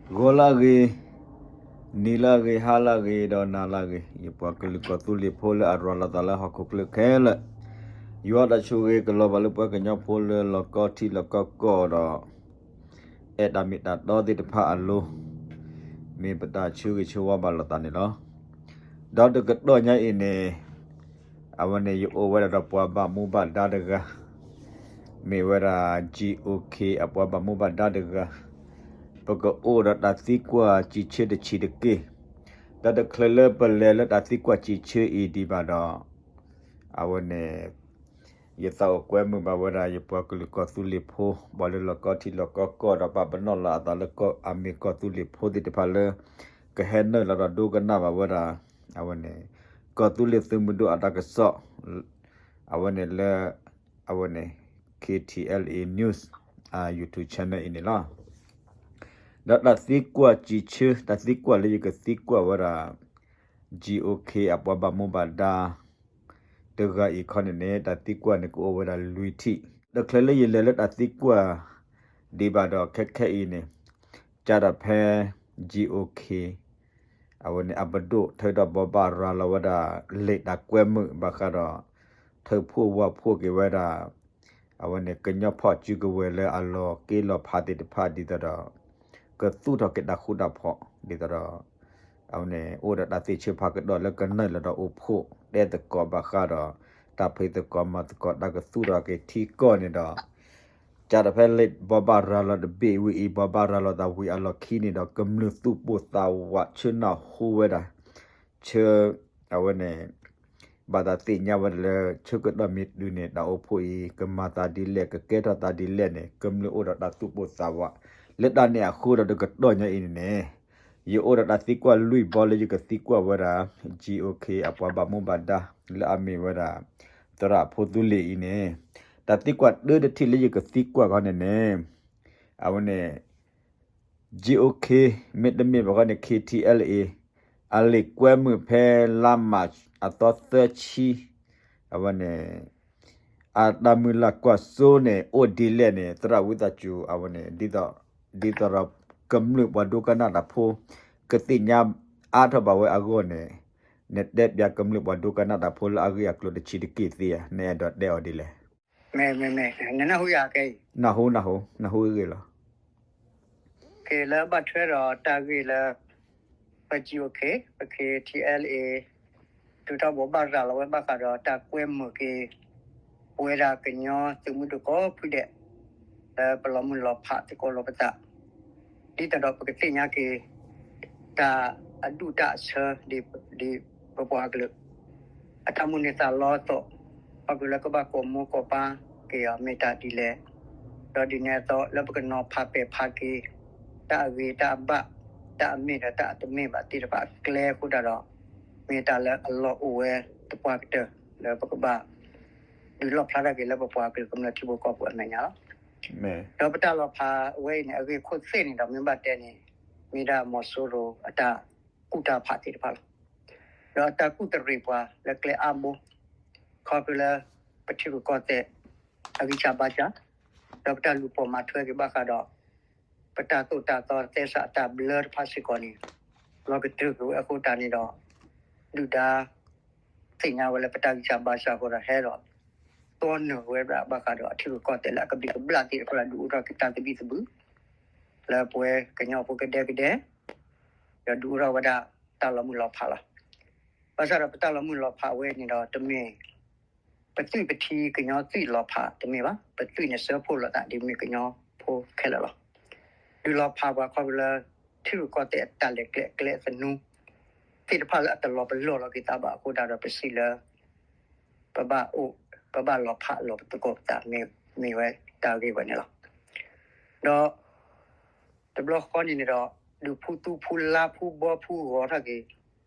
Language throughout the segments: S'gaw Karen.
ဂီၤလၢအဂ့ၤ, နံၤလၢအဂ့ၤ, ဟါလၢအဂ့ၤ, ဒီးနၤလၢအဂ့ၤ, ယပှၤကလုာ်ကီၢ်သူလ့ၤဖိလၢအရၤလီၤသးလၢဟီၣ်ခိၣ်ချၢခဲလၢာ်, ယွၤတၢ်ဆိၣ်ဂ့ၤကလီၤဘၣ်လၢပှၤကညီဖိလၢလီၢ်ကီထံလီၢ်ကီကီၢ်ဒီး အဲၣ်တၢ်မ့ၢ်တၢ်တီသ့ၣ်တဖၣ်အလိၤ, မ့ၢ်ပတၢ်ဆၢဂ့ၤဆၢဝါဘၣ်လိာ်သးန့ၣ်လီၤ. ဒီးတကတီၢ်ညါအံၤန့ၣ် အဝဲန့ၣ် ယအိၣ်ဝဲဒၣ်ဒီးပှၤဘၣ်မူဘၣ်ဒါတဂၤ, မ့ၢ်ဝဲဒၣ် GOK အပှၤဘၣ်မူဘၣ်ဒါတဂၤ, ပကအိၣ်ဒီးတၢ်သံကွၢ်စံးဆၢတဆံးတက့ၢ်. ဒီးတချုးလၢပလဲၤလၢတၢ်သံကွၢ်စံးဆၢအံၤဒံးဘၣ်ဒီး အဝဲန့ၣ် ယသးအိၣ်ကွဲမုာ်ဘၣ်ဝဲဒၣ် ယပှၤကလုာ်ကီၢ်သူလ့ၤဖိ ပှၤလၢလီၢ်ကီထံလီၢ်ကီကီၢ်ဒီး ပာ်ပနီၣ်လၢအသးလၢအမ့ၢ်ကီၢ်သူလ့ၤဖိသ့ၣ်တဖၣ်လၢ ကဟဲနုာ်လီၤဒီးဒိကနၣ်ဘၣ်ဝဲဒၣ် အဝဲန့ၣ် ကီၢ်သူလ့ၤသုးမုၢ်ဒိၣ်အတၢ်ကစီၣ် အဝဲန့ၣ်လၢ အဝဲန့ၣ် KTLA News YouTube channel အံၤန့ၣ်လီၤ. ဒီးတၢ်သံကွၢ်စံးဆၢ တၢ်သံကွၢ်လၢယကသံကွၢ်ဝဲဒၣ် GOK အပှၤဘၣ်မူဘၣ်ဒါ တဂၤအံၤခီန့ၣ်န့ၣ် တၢ်သံကွၢ်န့ၣ် ကအိၣ်ဝဲဒၣ်လွံၢ်ထံၣ်. တချုးလၢယလဲၤလၢတၢ်သံကွၢ်ဒံးဘၣ်ဒီး ခဲခဲအံၤန့ၣ် ကၢ်ဒီးဖဲ GOK အဝဲန့ၣ် အပဒိၣ်ထၢထီၣ်ဘိးဘၣ်ရၤလီၤဝဲဒၣ် လံာ်တၢ်ကွဲမုာ်ဘၣ်ဃးဒီး ထုးဖှိၣ်ဝးဖှိၣ်က့ၤဝဲဒၣ် အဝဲန့ၣ် ကညီဖီၣ်စုကဝဲၤလၢအလီၤက့ၤလီၤဖးသ့ၣ်တဖၣ်ဒ်သိးဒီး ကသူၣ်ထီၣ်က့ၤတၢ်ဃူတၢ်ဖိး ဒ်သိးဒီး အဝဲန့ၣ် အိၣ်ဒီးတၢ်သ့ၣ်ဆၢဖးကဒီးလၢကနုာ်လီၤဒီးအိၣ်ဖှိၣ်တဲသကိးဘၣ်ဃးဒီး တၢ်ဖံးသကိးမၤသကိးတၢ်ကသူၣ်ထီၣ်က့ၤထံကီၢ်န့ၣ်ဒီး ကၢ်ဒီးဖဲလံာ်ဘိးဘၣ်ရၤလီၤတဘ့ၣ်ဝံၤအံၤ ဘိးဘၣ်ရၤလီၤသးဝံၤအလီၢ်ခံန့ၣ်ဒီး ကမျၢၢ်သူၣ်ပိၢ်သးဝးဆၢနၢ်ဟူဝဲဒၣ် ဆၢ အဝဲန့ၣ် ဘၣ်သးသ့ၣ်ညါဝဲဒၣ်လၢ ဆၢကတီၢ်မ့ၢ်တုၤန့ၣ် တၢ်အိၣ်ဖှိၣ်အံၤ ကမၤသးဒ်လဲၣ် ကကဲထီၣ်သးဒ်လဲၣ်န့ၣ် ကမျၢၢ်အိၣ်ဒီးတၢ်သူၣ်ပိၢ်သးဝး လၢတၢ်န့ၣ်အဃိဒီးတကတီၢ်ညါအံၤန့ၣ်န့ၣ် ယအိၣ်ဒီးတၢ်သံကွၢ်လွံၢ်ဘီလၢယကသံကွၢ်ဝဲဒၣ် GOK အပှၤဘၣ်မူဘၣ်ဒါ လၢအမ့ၢ်ဝဲဒၣ် သရၣ်ဖိသူလ့ၤအံၤန့ၣ် တၢ်သံကွၢ်တၢတထံၣ်လၢယကသံကွၢ်ခီန့ၣ်န့ၣ် အဝဲန့ၣ် GOK မ့တမ့ၢ်ဘၣ်ဃီန့ၣ် KTLA အလံာ်ကွဲမုာ်ဖဲလါ March အသီသၢဆံ အဝဲန့ၣ် အတၢ်မုၢ်လၢ်ကွၢ်စိန့ၣ် အိၣ်ဒ်လဲၣ်န့ၣ် သရၣ်ဝံသးစူၤ အဝဲန့ၣ် ဒ်သိးဒီး ကမျၢၢ်ပှၤဒိကနၣ်တၢ်ဖိ ကသ့ၣ်ညါအါထီၣ်ဘၣ်ဝဲအဂီၢ်န့ၣ် နတဲပျးကမျၢၢ်ပှၤဒိကနၣ်တၢ်ဖိလၢအဂ့ၢ်အကျိၤတဆံးတက့ၢ်သ့ဧါ, နအဲၣ်ဒိးတဲအီၤဒ်လဲၣ်. မ့ၢ် မ့ၢ် မ့ၢ် နနၢ်ဟူယၤကဲအံၤ, နၢ်ဟူ နၢ်ဟူ နၢ်ဟူအဂ့ၢ်လီၤ. က့ၤလၢဘၣ်ထွဲဒီးတၢ်ဂ့ၢ်လၢ ပ GOK ပ KTLA တုၤထီၣ်ဘိးဘၣ်ရၤလီၤဝဲဘၣ်ဃးဒီးတၢ်ကွဲမုာ်က့ၤ ပဝဲဒၣ်ကညီသုးမုၢ်ဒိၣ်ကိးဖုဒဲး လၢပလီၤမုၢ်လီၤဖးသကိးလိာ်ပသး ဒ်သိးဒီးပကသ့ၣ်ညါက့ၤ တၢ်အဒူၣ်တၢ်အဆၢ ဒ်ပပှၤကလုာ် အတၢ်မိၣ်န့ၢ်သးလီအသိး ခီဖျိလၢကဘၣ်ကိးမူကိးပၢ်က့ၤအီၤမ့ၢ်တၢ်ဒ်လဲၣ်, ဒီးဒ်န့ၣ်အသိးလၢပကနီၤဖးပဲာ်ဖးက့ၤ တၢ်အဂ့ၤတၢ်အဘၣ် တၢ်အမ့ၢ်ဒီးတၢ်အတမ့ၢ်ဘၣ်သ့ၣ်တဖၣ်အကျဲအဃိတၢ်ဒီး မ့ၢ်တၢ်လၢအလီၢ်အိၣ်ဝဲသပှၢ်ကတၢၢ် လၢပကဘၣ် ဒုးလီၣ်ဖျါထီၣ်က့ၤလၢပပှၤကလုာ်ကမျၢၢ်ထံဖိကီၢ်ဖိအမဲာ်ညါလီၤ. ဒီးပတၢ်လီၤဖးဝဲအံၤန့ၣ် အဂ့ၢ်ခိၣ်သ့ၣ်န့ၣ်ဒီးမ့ၢ်ဘၣ်တဲန့ၣ် မ့ၢ်ဒၣ်မီၤစိရိၤအတၢ်ကူၣ်တၢ်ဖးသ့ၣ်တဖၣ်လီၤ. ဒီးအတၢ်ကူၣ်တရံးပှၤလၢကျဲအါဘိ ခီဖျိလၢ ပထံရူၢ်ကီၢ်သဲး အဂံၢ်စၢ်ဘါစၢ် ဒီးပတၢ်လူၤပိာ်မၤထွဲက့ၤဘၣ်ဃးဒီး ပတၢ်သိၣ်တၢ်သီသဲစးအတၢ်ဘျၢတဖၣ်စ့ၢ်ကီးန့ၣ် လီၤကတြူာ်က့ၤဝဲအဃိတၢ်န့ၣ်ဒီး ဒုၣ်ဒါ သ့ၣ်ညါဝဲလၢပတၢ်ဂံၢ်စၢ်ဘါစၢ်အဃိဒီး ဟဲဒီး တီနုာ်ဝဲဒၣ်ဘၣ်ဃးဒီးအထံရူၢ်ကီၢ်သဲးလၢအကဘျံးကဘျၣ်သ့ၣ်တဖၣ်လၢဒုးအိၣ်ထီၣ်က့ၤတၢ်သဘံၣ်သဘုၣ် လၢပဝဲကညီဖိကဒဲကဒဲ ဒီးဒုးအိၣ်ထီၣ်ဝဲဒၣ်တၢ်လီၤမုၢ်လီၤဖးလီၤ. ဘၣ်ဆၣ်ဒီးပတၢ်လီၤမုၢ်လီၤဖးဝဲန့ၣ်ဒီးတမ့ၢ် ပသွံၣ်ပထံကညီသွံၣ်လီၤဖးတမ့ၢ်ဘၣ်. ပသွံၣ်န့ၣ်စၢဖှိၣ်လိာ်သးဒ်မ့ၢ်ကညီဖိခဲလၢာ်လီၤ. ဒုးလီၤဖးပှၤခီဖျိလၢ ထံရူၢ်ကီၢ်သဲးအတၢ်လဲၤကျဲအကျဲအသနူ သ့ၣ်တဖၣ်လၢအတလီၤပလိာ်လီၤက့ၤသးဘၣ်အဃိတၢ်ဒီးပစံးလၢ ပဘၣ်အိၣ် ပဘၣ်လီၤဖးလီၤပသကိးပသး မ့ၢ်ဝဲတၢ်ဂ့ၢ်ဝဲန့ၣ်လီၤ. ဒီး တဘျီဃီန့ၣ်န့ၣ်ဒီး ဒုးဖူသူဖူလါဖူဘီဖူဂီၤထီၣ်က့ၤ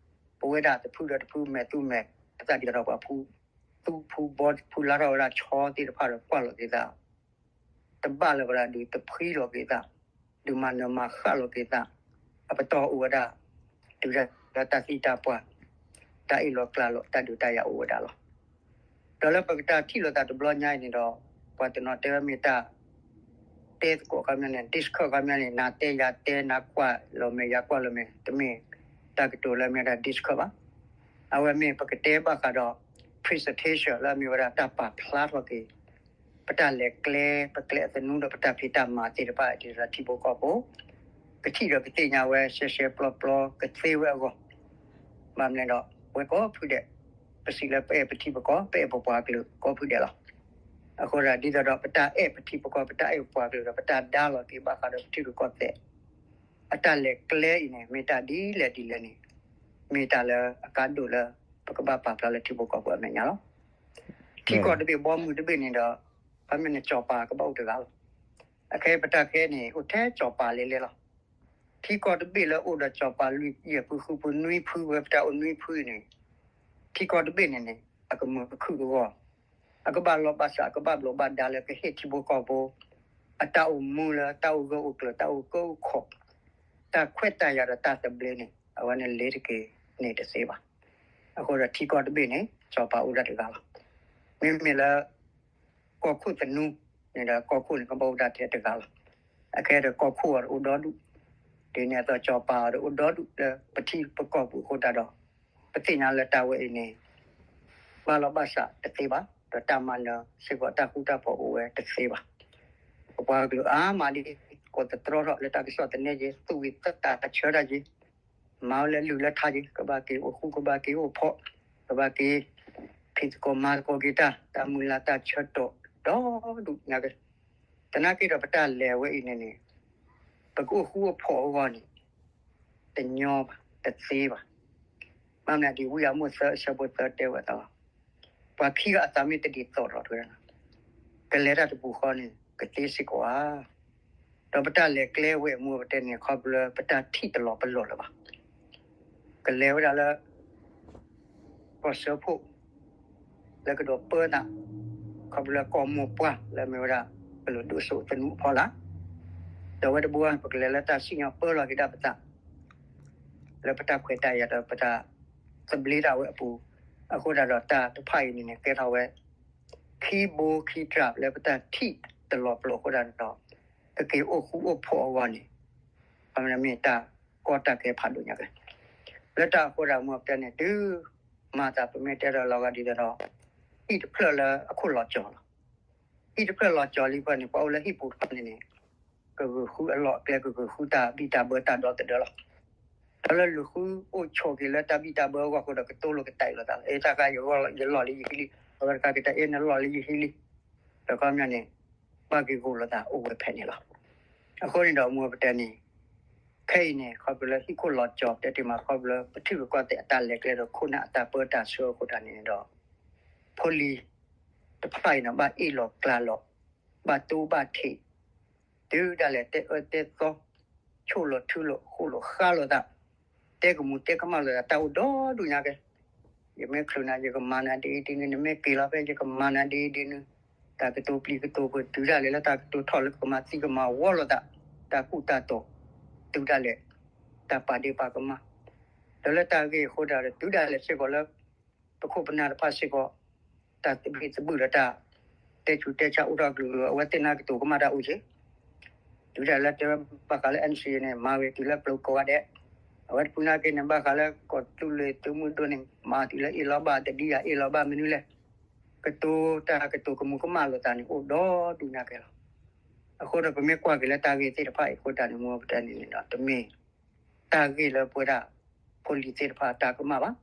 ပဝဲဒၣ်တဖုဒီးတဖုမဲာ်သူမဲာ် ပသးဒ်သိးဒီးပှၤဖူသူဖူဘီဖူလါထီၣ်ဝဲဒၣ်ဆီသ့ၣ်တဖၣ်ဒီး ကွၢ်လီၤက့ၤသး တဘၣ်လၢၤဝဲဒၣ် ဒုးတဖှံလီၤက့ၤသး ဒုးမၤနၢၤမၤဃၣ်လီၤက့ၤသး အပတီၢ်အိၣ်ဝဲဒၣ် ဒုးတၢ်သံတၢ်ပှၢ် တၢ်အ့ၣ်လိာ်ကျါလိာ် တၢ်ဒုးတၢ်ယၤအိၣ်ဝဲဒၣ်လီၤ. ဒီးလၢပကတၢ်ထံၣ်လိာ်သးတဘျီညါအံၤန့ၣ်ဒီး ပှၤတနီၤတဲဝဲမ့ၢ်တၢ် တဲသကိးခီပညီန့ၣ် discourse ခီပညီန့ၣ် နၤတဲယၤတဲ နၤကွၢ်လီၤမဲာ်ယၤကွၢ်လီၤမဲာ် တမ့ၢ်တၢ်ကတိၤလၢမ့ၢ်ဝဲဒၣ် discourse ဘၣ်. အဝဲမ့ၢ်ပကတဲဘၣ်ဃးဒီး presentation လၢအမ့ၢ်ဝဲဒၣ်တၢ်ပာ်ဖျါထီၣ်က့ၤ ပတၢ်လဲၤကျဲ ပကျဲအသနူဒီးပတၢ်ဖံးတၢ်မၤသ့ၣ်တဖၣ် ဒ်သိးထံဖိကီၢ်ဖိ ကထံၣ်ဒီးကသ့ၣ်ညါဝဲ ရှဲရှဲပျီပျီ ကသ့ဝဲအဂီၢ် ဘၣ်မနုၤလဲၣ်ဒီး ပဝဲကိးဖုဒဲး ပစံးလၢပအဲၣ်ပထံပကီၢ် ပအဲၣ်ပပှၤကလုာ်ကိးဖုဒဲးလီၤ. အဃိဒီး ဒ်သိးဒီးပတၢ်အဲၣ်ပထံပကီၢ် ပတၢ်အဲၣ်ပပှၤကလုာ်ဒီး ပတၢ်ဒါလီၤက့ၤဘၣ်ဃးဒီးပထံရူၢ်ကီၢ်သဲး အတၢ်လဲၤကျဲအံၤန့ၣ် မ့ၢ်တၢ်ဒ်လဲၣ်ဒ်လဲၣ်န့ၣ် မ့ၢ်တၢ်လၢအကါဒိၣ်လၢ ပကဘၣ်ပာ်ဖျါလၢထံဖိကီၢ်ဖိအမဲာ်ညါလီၤ. ထံကီၢ်တဘ့ၣ်ဘီမုၢ်တဘ့ၣ်န့ၣ်ဒီး ခီမ့ၢ်န့ၣ် စီၤပၤကဘၣ်အိၣ်တဂၤလီၤ. အခဲအံၤပတၢ်ခဲအံၤန့ၣ် အိၣ်ထဲစီၤပၤလဲၤလဲၤလီၤ. ထံကီၢ်တဘ့ၣ်လၢအိၣ်ဒီးစီၤပၤလွံၢ် ယဲၢ်ဖုဃုဖုနွံဖု ဝဲပတၢ်အိၣ်နွံဖုအံၤန့ၣ် ထံကီၢ်တဘ့ၣ်န့ၣ်န့ၣ် အကမုာ်ကခုၣ်ကဂီၤ အကဘၣ်လီၢ်ဘၣ်စး အကဘၣ်ဘျိးဘၣ်ဒါလၢကဟ့ၣ်ထံဖိကီၢ်ဖိ အတၢ်အိၣ်မူလၢတၢ်အိၣ်ဂၢၢ်အိၣ်ကျၢၤ တၢ်အိၣ်ကၢအိၣ်ခီၣ် တၢ်ခွဲးတၢ်ယာ်ဒီးတၢ်သဘျ့န့ၣ် အဝဲန့ၣ်လ့ၤတက့ၤန့ၣ်တသ့ဘၣ်. အဃိဒီးထံကီၢ်တဘ့ၣ်န့ၣ် စီၤပၤအိၣ်ဒၣ်တဂၤလီၤ. မ့မ့ၢ်လၢ ကီၢ်ခိၣ်သနူန့ၣ်ဒီး ကီၢ်ခိၣ်န့ၣ် ကဘၣ်အိၣ်ဒၣ်ထဲတဂၤလီၤ. အခဲဒီးကီၢ်ခိၣ်အီၤဒီးအိၣ်ဒီဒူၣ်, ဒ်န့ၣ်အသိးစီၤပၤအီၤဒီးအိၣ်ဒီဒူၣ်လၢပထံပကီၢ်ပူၤအဃိသတးဒီး ပသ့ၣ်ညါလၢတၢ်ဝဲအံၤန့ၣ် ဘၣ်လီၤဘၣ်စးတသ့ဘၣ်, ဒီးတၢ်မၤနၢၤစ့ၢ်ကီးတၢ်ဃူတၢ်ဖိးအိၣ်ဝဲတသ့ဘၣ်. ပပှၤကလုာ်အါမးဒ် ကိးသတြီထီၣ်လၢတၢ်ကစီၣ်သန့က့ၤ သူၣ်ဝံၤသးဆၢတၢ်က့ၤ မၤဝဲလၢလုၢ်လၢထါက့ၤ ကဘၣ်က့ၤအိၣ်ဃူ ကဘၣ်က့ၤအိၣ်ဖိး ကဘၣ်က့ၤ ဖံးသကိးမၤသကိးက့ၤတၢ် တၢ်မုၢ်လၢ်တၢ်ဆၢကတီၢ်ဒီဒူၣ်ညါက့ၤ. သနာ်က့ဒီးပတၢ်လဲၤဝဲအံၤန့ၣ်န့ၣ် ပကအိၣ်ဃူအိၣ်ဖိးအဂီၢ်န့ၣ် တညီဘၣ် တသ့ဘၣ်. ဘၣ်မနုၤဒ်ဝံယၤမိၣ်သၢအဆၢဖိသၢတဲဝဲအသိးလီၤ. ပှၤခံဂၤအသးမ့ၢ်တဒ်သိးဒီးတဝဲဒၣ် ကလဲၤတၢ်တပူၤဃီန့ၣ် ကသ့စ့ၢ်ကီးဧါ. ဒီးပတၢ်လဲၤကျဲဝဲအမူအပတဲန့ၣ် ခီဖျိလၢပတၢ်ထံၣ်တလီၤပလိာ်လၢၤဘၣ်. ကလဲၤဝဲဒၣ်လၢ ကီၢ်စၢဖှိၣ် လၢကဒိးပၢသး ခီဖျိလၢကီၢ်မိၢ်ပှၢ်လၢမ့ၢ်ဝဲဒၣ် ကလုာ်ဒိၣ်စိသနူအဖီလာ်, ဒီးဝဲတဘိ ပကလဲၤလၢတၢ်စံၣ်ညီၣ်ပၢလီၤက့ၤဒၣ်ပသး လၢပတၢ်ခွဲးတၢ်ယာ်ဒီးပတၢ်သဘျ့ဒၣ်ဝဲအပူၤ, အဃိသတးဒီးတၢ်တဖၣ်အံၤန့ၣ်န့ၣ် ကဲထီၣ်ဝဲ ခံဘိခံတြၢ်လၢပတၢ်ထံၣ်တလီၤပလိာ်အဃိသတးဒီး ကက့ၤအိၣ်ဃူအိၣ်ဖိးအဂီၢ်န့ၣ် မ့ၢ်တၢ်ကီတၢ်ခဲဖးဒိၣ်ညါက့ၤ. လၢတၢ်အဃိသတးမူပတဲန့ၣ် တုၤမၤသးပမ့ၢ်တဲဒီးလီၤဂာ်ဒ်သိးဒီး ဟံၣ်တဖျၢၣ်လၢအခိၣ်လီၤကၠီၤလီၤ. ဟံၣ်တဖျၢၣ်လီၤကၠီၤလံဖဲန့ၣ် ပှၤအိၣ်လၢဟံၣ်ပူၤတဖၣ်န့ၣ်န့ၣ် ကဂုာ်ဃုအလီၢ်အကျဲ ကဂုာ်ဃုတၢ်ဘံၣ်တၢ်ဘၢတၢ်ဒီသဒၢလီၤ. ဒီးလၢလူၤဃုအိၣ်ဆိးက့ၤလၢတၢ်ဘံၣ်တၢ်ဘၢအဂီၢ်အဃိဒီး ကတိၤလိာ်ကတၢၢ်လိာ်သးလီၤ. အ့ တၢ်ခါယလီၢ်လၢယဟံးလံ, အဝဲတခါကတဲ အ့ နလီၢ်လၢယဟံးလံ. ဒီးခီပညီန့ၣ် ဘၣ်က့ၤဂိၢ်လိာ်သးအိၣ်ဝဲဖဲန့ၣ်လီၤ. အဃိန့ၣ်ဒီး မူပတဲန့ၣ် ခဲအံၤန့ၣ် ခီဖျိလၢဟံၣ်ခိၣ်လီၤကၠီၤ တဲတ့ၢ်မး ခီဖျိလၢပထံရူၢ်ကီၢ်သဲးအတၢ်လဲၤကျဲဒီးခိၣ်နၢ်အတၢ်ပၢတၢ်ဆှၢအဃိသတးန့ၣ်ဒီး ဖိလံၤတဖၣ်အံၤန့ၣ် ဘၣ်အ့ၣ်လိာ်ကျါလိာ်, ဘၣ်တူဘၣ်ထံး, တုၤဒၣ်လဲာ်တဲအၢတဲသီ, ဆိၣ်လိာ်ထုလိာ် ဃိၣ်လိာ်ဃါလိာ်သး, တဲကမူၤတဲကမၣ်လိာ်သး တၢ်အိၣ်ဒီဒူၣ်ညါက့ၤ. ယမ့ၢ်ချုးနၤ ယကမၤနၤဒ်အံၤဒ်နုၤ, နမ့ၢ်က့ၤလီၤဖဲ ယကမၤနၤဒ်အံၤဒ်နုၤ, တၢ်ကတိၤပျံၤကတိၤဖုး တုၤဒၣ်လဲာ်လၢတၢ်ကတိၤထီၣ်လၢကမၤသံကမၤဝီလိာ်သး, တၢ်ကူၣ်တၢ်တီၤ, တုၤဒၣ်လဲာ် တၢ်ပာ်ဒ့ပာ်ကမၣ်, ဒီးလၢတၢ်ဂ့ၢ်အဃိဒီး တုၤဒၣ်လဲာ်စ့ၢ်ကီးလၢ ပခိၣ်ပနၢ်တဖၣ်စ့ၢ်ကီး တၢ်သဘံၣ်သဘုၣ်ဒီးတၢ်တဲဆူးတဲဆါအိၣ်ထီၣ်ကလုာ်ကလုာ် အဝဲသ့ၣ်နၢ်ကတိၤကမၣ်တၢ်အိၣ်က့ၤ, တုၤဒၣ်လဲာ်လၢတဲဘၣ်ဃးလၢ NCA န့ၣ် မၤဝဲတုၤလၢပျိၤကိးဂၤဒဲး, အဝဲတပူၤနာ်က့န့ၣ် ဘၣ်ဃးလၢကီၢ်သူလ့ၤသုးမုၢ်ဒိၣ်န့ၣ် မၤတုၤလၢအ့ၣ်လိာ်ဘၣ်တဒံယၤ အ့ၣ်လိာ်ဘၣ်မနုၤလဲၣ်, ကတိၤတၢ်ကတိၤကမူၤကမၣ်လိာ်သးန့ၣ် အိၣ်ဒီဒူၣ်ညါက့ၤလီၤ. အဃိဒီးပမ့ၢ်ကွၢ်က့ၤလၢတၢ်ဂ့ၢ်သ့ၣ်တဖၣ်အံၤအဃိသတးန့ၣ် မူပတဲန့ၣ်န့ၣ်ဒီး တမ့ၢ် တၢ်ဂ့ၢ်လၢပဝဲဒၣ် ဖိလံၤသ့ၣ်တဖၣ်အတၢ်ကမၣ်ဘၣ်.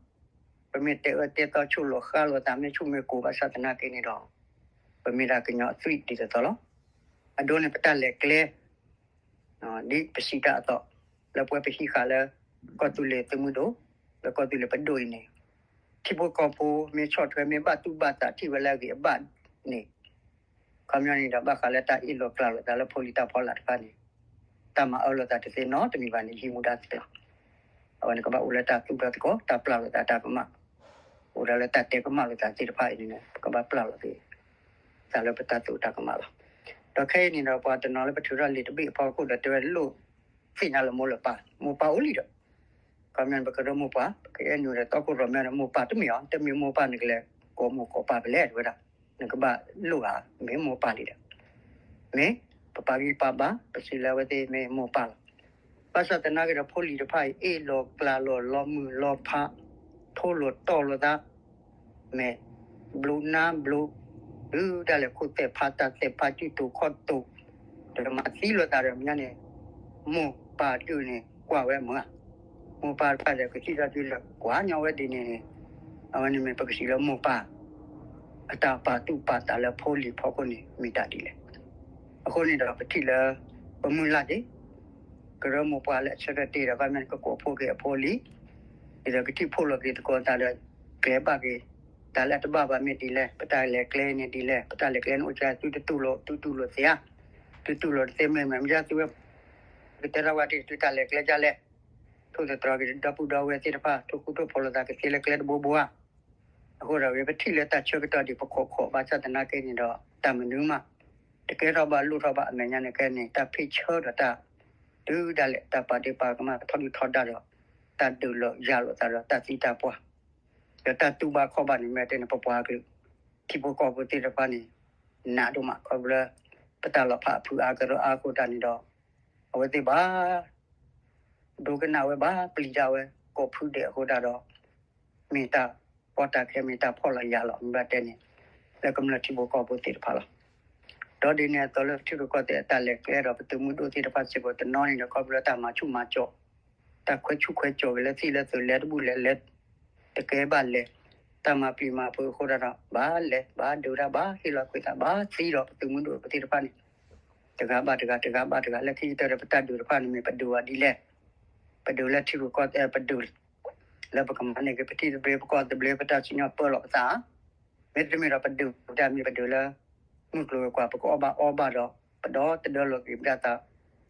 ပမ့ၢ်တဲအၢတဲသီ ဆိၣ်လိာ်ဃါလိာ်သး မ့ၢ်ဆူၣ်မ့ၢ်ကိၤဘၣ်ဆၣ်သနာ်က့န့ၣ်ဒီး ပမ့ၢ်ဒၣ်ကညီအသွံၣ်ဒ်သိးသိးလီၤ. အဒိန့ၣ် ပတၢ်လဲၤကျဲ ဒ်ပစံးတၢ်အသိး လၢပဝဲပဟံးဃာ်လၢ ကီၢ်သူလ့ၤသုးမုၢ်ဒိၣ် လၢကီၢ်သူလ့ၤပဒိၣ်အံၤန့ၣ် ထံဖိကီၢ်ဖိမ့ၢ်ဆီၣ်ထွဲ မ့ၢ်ဘၣ်တူၢ်ဘၣ်သးထံၣ်ဝဲလၢအဂ့ၤအဘၣ်န့ၣ် ခီပညီန့ၣ်ဒီး ဘၣ်ဃးလၢတၢ်အ့ၣ်လိာ်ကျါလိာ်သးလၢဖိလံၤတၢ်ဖီလာ်တဖၣ်န့ၣ် တၢ်မၤအၢလိာ်သးတသ့နီတမံၤဘၣ်န့ၣ် ယဟံးမူဒါသ့လီၤ. အဝဲန့ၣ်ကဘၣ်အိၣ်လၢတၢ်သူၣ်ထီၣ်သကိး တၢ်ပျၢ်လိာ်သးတၢ်ကမၣ်, အိၣ်ဒၣ်လၢတၢ်တဲကမၣ်လိာ်သးသ့ၣ်တဖၣ်အံၤန့ၣ် ကဘၣ်ပျၢ်လိာ်သး သးလၢပတၢ်သူၣ်တၢ်ကမၣ်လီၤ. ဒီးခဲအံၤန့ၣ်ဒီး ပှၤတနီၤလၢပထုးထီၣ်လံာ်တဘ့ၣ်အဖီခိၣ်ဒီးတဲဝဲလိၣ်သ့ၣ်ညါလၢမိၢ်လၢပၢ်, မိၢ်ပၢ်အိၣ်လံဒီး ခီပညီန့ၣ် ပကရၢမိၢ်ပၢ် ပကအဲၣ်နုာ်ဒီးသီခိၣ်ရိၣ်မဲဒီးမိၢ်ပၢ်တမ့ၢ်အီၤ, တမ့ၢ်မိၢ်ပၢ်န့ၣ်ကလဲၤကိးမိၢ်ကိးပၢ်ဖဲလဲၣ်တဲဝဲဒၣ်, နကဘၣ်လိၣ်ဧါ, မ့ၢ်မိၢ်ပၢ်လံဒီး, မ့ၢ် ပပာ်ဂံၢ်ပာ်ဘါ ပစံးလၢအဝဲသ့ၣ်မ့ၢ်မိၢ်ပၢ်လီၤ. ဘၣ်ဆၣ်သနာ်က့ဒီး ဖိလံၤတဖၣ်အံၤ အ့ၣ်လိာ်ကျးလိာ် လီၤမုၢ်လီၤဖး ထိလိာ်တီလိာ်သး မ့ၢ်ဘျုးနါဘျုး ဒုးဒၣ်လဲာ် ခိၣ်သဲးဖးတၢ်သဲးဖး စုတူာ်ခီၣ်တူာ် ဒီးမၤသံလိာ်သးဒီးမ့ၢ်န့ၣ် မိၢ်ပၢ်ဒုးန့ၣ် ကွၢ်ဝဲမုာ်ဧါ. မိၢ်ပၢ်တဖၣ်ဒီး ကသံၣ်ထီၣ်ဒုးဒီး ကွၢ်ညီဝဲဒ်န့ၣ်န့ၣ် အဝဲန့ၣ်မ့ၢ်ပကစံးလၢမိၢ်ပၢ် အတၢ်ပာ်သူၣ်ပာ်သးလၢဖိလံၤဖီခိၣ်န့ၣ် မ့ၢ်တၢ်ဒ်လဲၣ်. အဃိန့ၣ်ဒီး ပထံၣ်လၢ ပမုၢ်လၢ်က့ၤ ကရၢမိၢ်ပှၢ်လၢအဆၢထၢၣ်တ့ၢ်ဒီး ဘၣ်မနုၤကကိးဖှိၣ်က့ၤအဖိအလံၤ ဒ်သိးကထံၣ်ဖှိၣ်လိာ်က့ၤသကိးသးဒီး ကျဲၤဘၣ်က့ၤ တၢ်လၢအတဘၣ်ဘၣ်မ့ၢ်ဒ်လဲၣ်, ပတၢ်လဲၤကျဲန့ၣ်ဒ်လဲၣ်, ပတၢ်လဲၤကျဲန့ၣ်အိၣ်ကဲ သုတတူၢ်လိာ်, သုတူၢ်လိာ်သ့ဧါ, သုတူၢ်လိာ်တသ့မ့ၢ်မ့ၢ်မ့ၢ် သုဝဲ ကတဲထီၣ်ဝဲတ့ၢ် သုတၢ်လဲၤကျဲဒ်လဲၣ်, ထိၣ်သတြီၤက့ၤဒီပုၢ်ဒီဝဲၢ်သ့ၣ်တဖၣ် ထိၣ်ဃူထိၣ်ဖိးလိာ်သးကသ့လၢကျဲတဘိဘိဧါ. အဃိဒီး ပထံၣ်လၢတၢ်ဆၢကတီၢ်ဒ်ပခိးခိး ဘၣ်ဆၣ်သနာ်က့န့ၣ်ဒီး တၢ်မနုၤမး တကဲထီၣ်ဘၣ်လိၣ်ထီၣ်ဘၣ်အမဲာ်ညါန့ၣ် ခဲန့ၣ် တၢ်ဖ့ၣ်ဆၢဒီးတၢ် တုၤဒၣ်လဲာ် တၢ်ပာ်ဒ့ပာ်ကမၣ် ထီဒုၣ်ထီဒါဒီး တၢ်ဒုးလိာ်ယၤလိာ်သးဒီး တၢ်သံတၢ်ပှၢ် ဒီးတၢ်တူၢ်ဘၣ်ခီၣ်ဘၣ်န့ၣ် မ့ၢ်တဲန့ၣ် ပပှၤကလုာ် ထံဖိကီၢ်ဖိသ့ၣ်တဖၣ်န့ၣ် နးဒိၣ်မး ခီဖျိလၢ ပတၢ်လီၤဖးအဖုအါကရၢအါအဃိတၢ်န့ၣ်ဒီး အဝဲသ့ၣ်ဘၣ် ဒိကနၣ်ဝဲဘၣ်ပျံၤတၢ်ဝဲ ကိးဖုဒဲးအဃိတၢ်ဒီး မ့ၢ်တၢ်ကီတၢ်ခဲ မ့ၢ်တၢ်ဖီၣ်လီၤယာ်လီၤ မ့ၢ်ဘၣ်တဲန့ၣ် လၢကမျၢၢ်ထံဖိကီၢ်ဖိသ့ၣ်တဖၣ်လီၤ. ဒီးဒ်န့ၣ်အသိးလၢထံရူၢ်ကီၢ်သဲးအတၢ်လဲၤကျဲဒီး ပသုးမုၢ်ဒိၣ်သ့ၣ်တဖၣ်စ့ၢ်ကီးတနီၤန့ၣ်ဒီး ခီဖျိလၢတၢ်မၤဆူၣ်မၤစိး တၢ်ခွဲဆူၣ်ခွဲစိးက့ၤလၢသ့ၣ်လၢသုးလဲၤတဘူၣ်လဲၤလဲၤ တကဲဘၣ်လဲၤ တၢ်မၤပျံၤမၤဖုးအဃိတၢ်ဒီး ဘၣ်လဲၤဘၣ်ဒုးတၢ်ဘၣ်ဟ့ၣ်လီၤကွံာ်သးဘၣ်သံဒီး ပသုးမုၢ်ဒိၣ်ပသ့ၣ်တဖၣ်န့ၣ် တဂၤဘၣ်တဂၤ တဂၤဘၣ်တဂၤ လၢခံကတၢၢ်ဒီး ပတၢ်ဒုးတဖၣ်န့ၣ်မ့ၢ်ပဒုးအီၤဒ်လဲၣ်. ပဒုးလၢထံရူၢ်ကီၢ်သဲး ပဒုး လၢပကမၤန့ၢ်က့ၤ ပထံသဘျ့ ပကီၢ်သဘျ့ ပတၢ်စံၣ်ညီၣ်ပၢလီၤပသး မ့တမ့ၢ်ဒီးပဒုးတၢ်မ့ၢ်ပဒုးလၢ မုၢ်ကျိၤဝဲၤကွာ် ပကအီၣ်ဘၣ်အီဘၣ်ဒီး ပဒီသဒၢလိာ်က့ၤပဒၣ်သး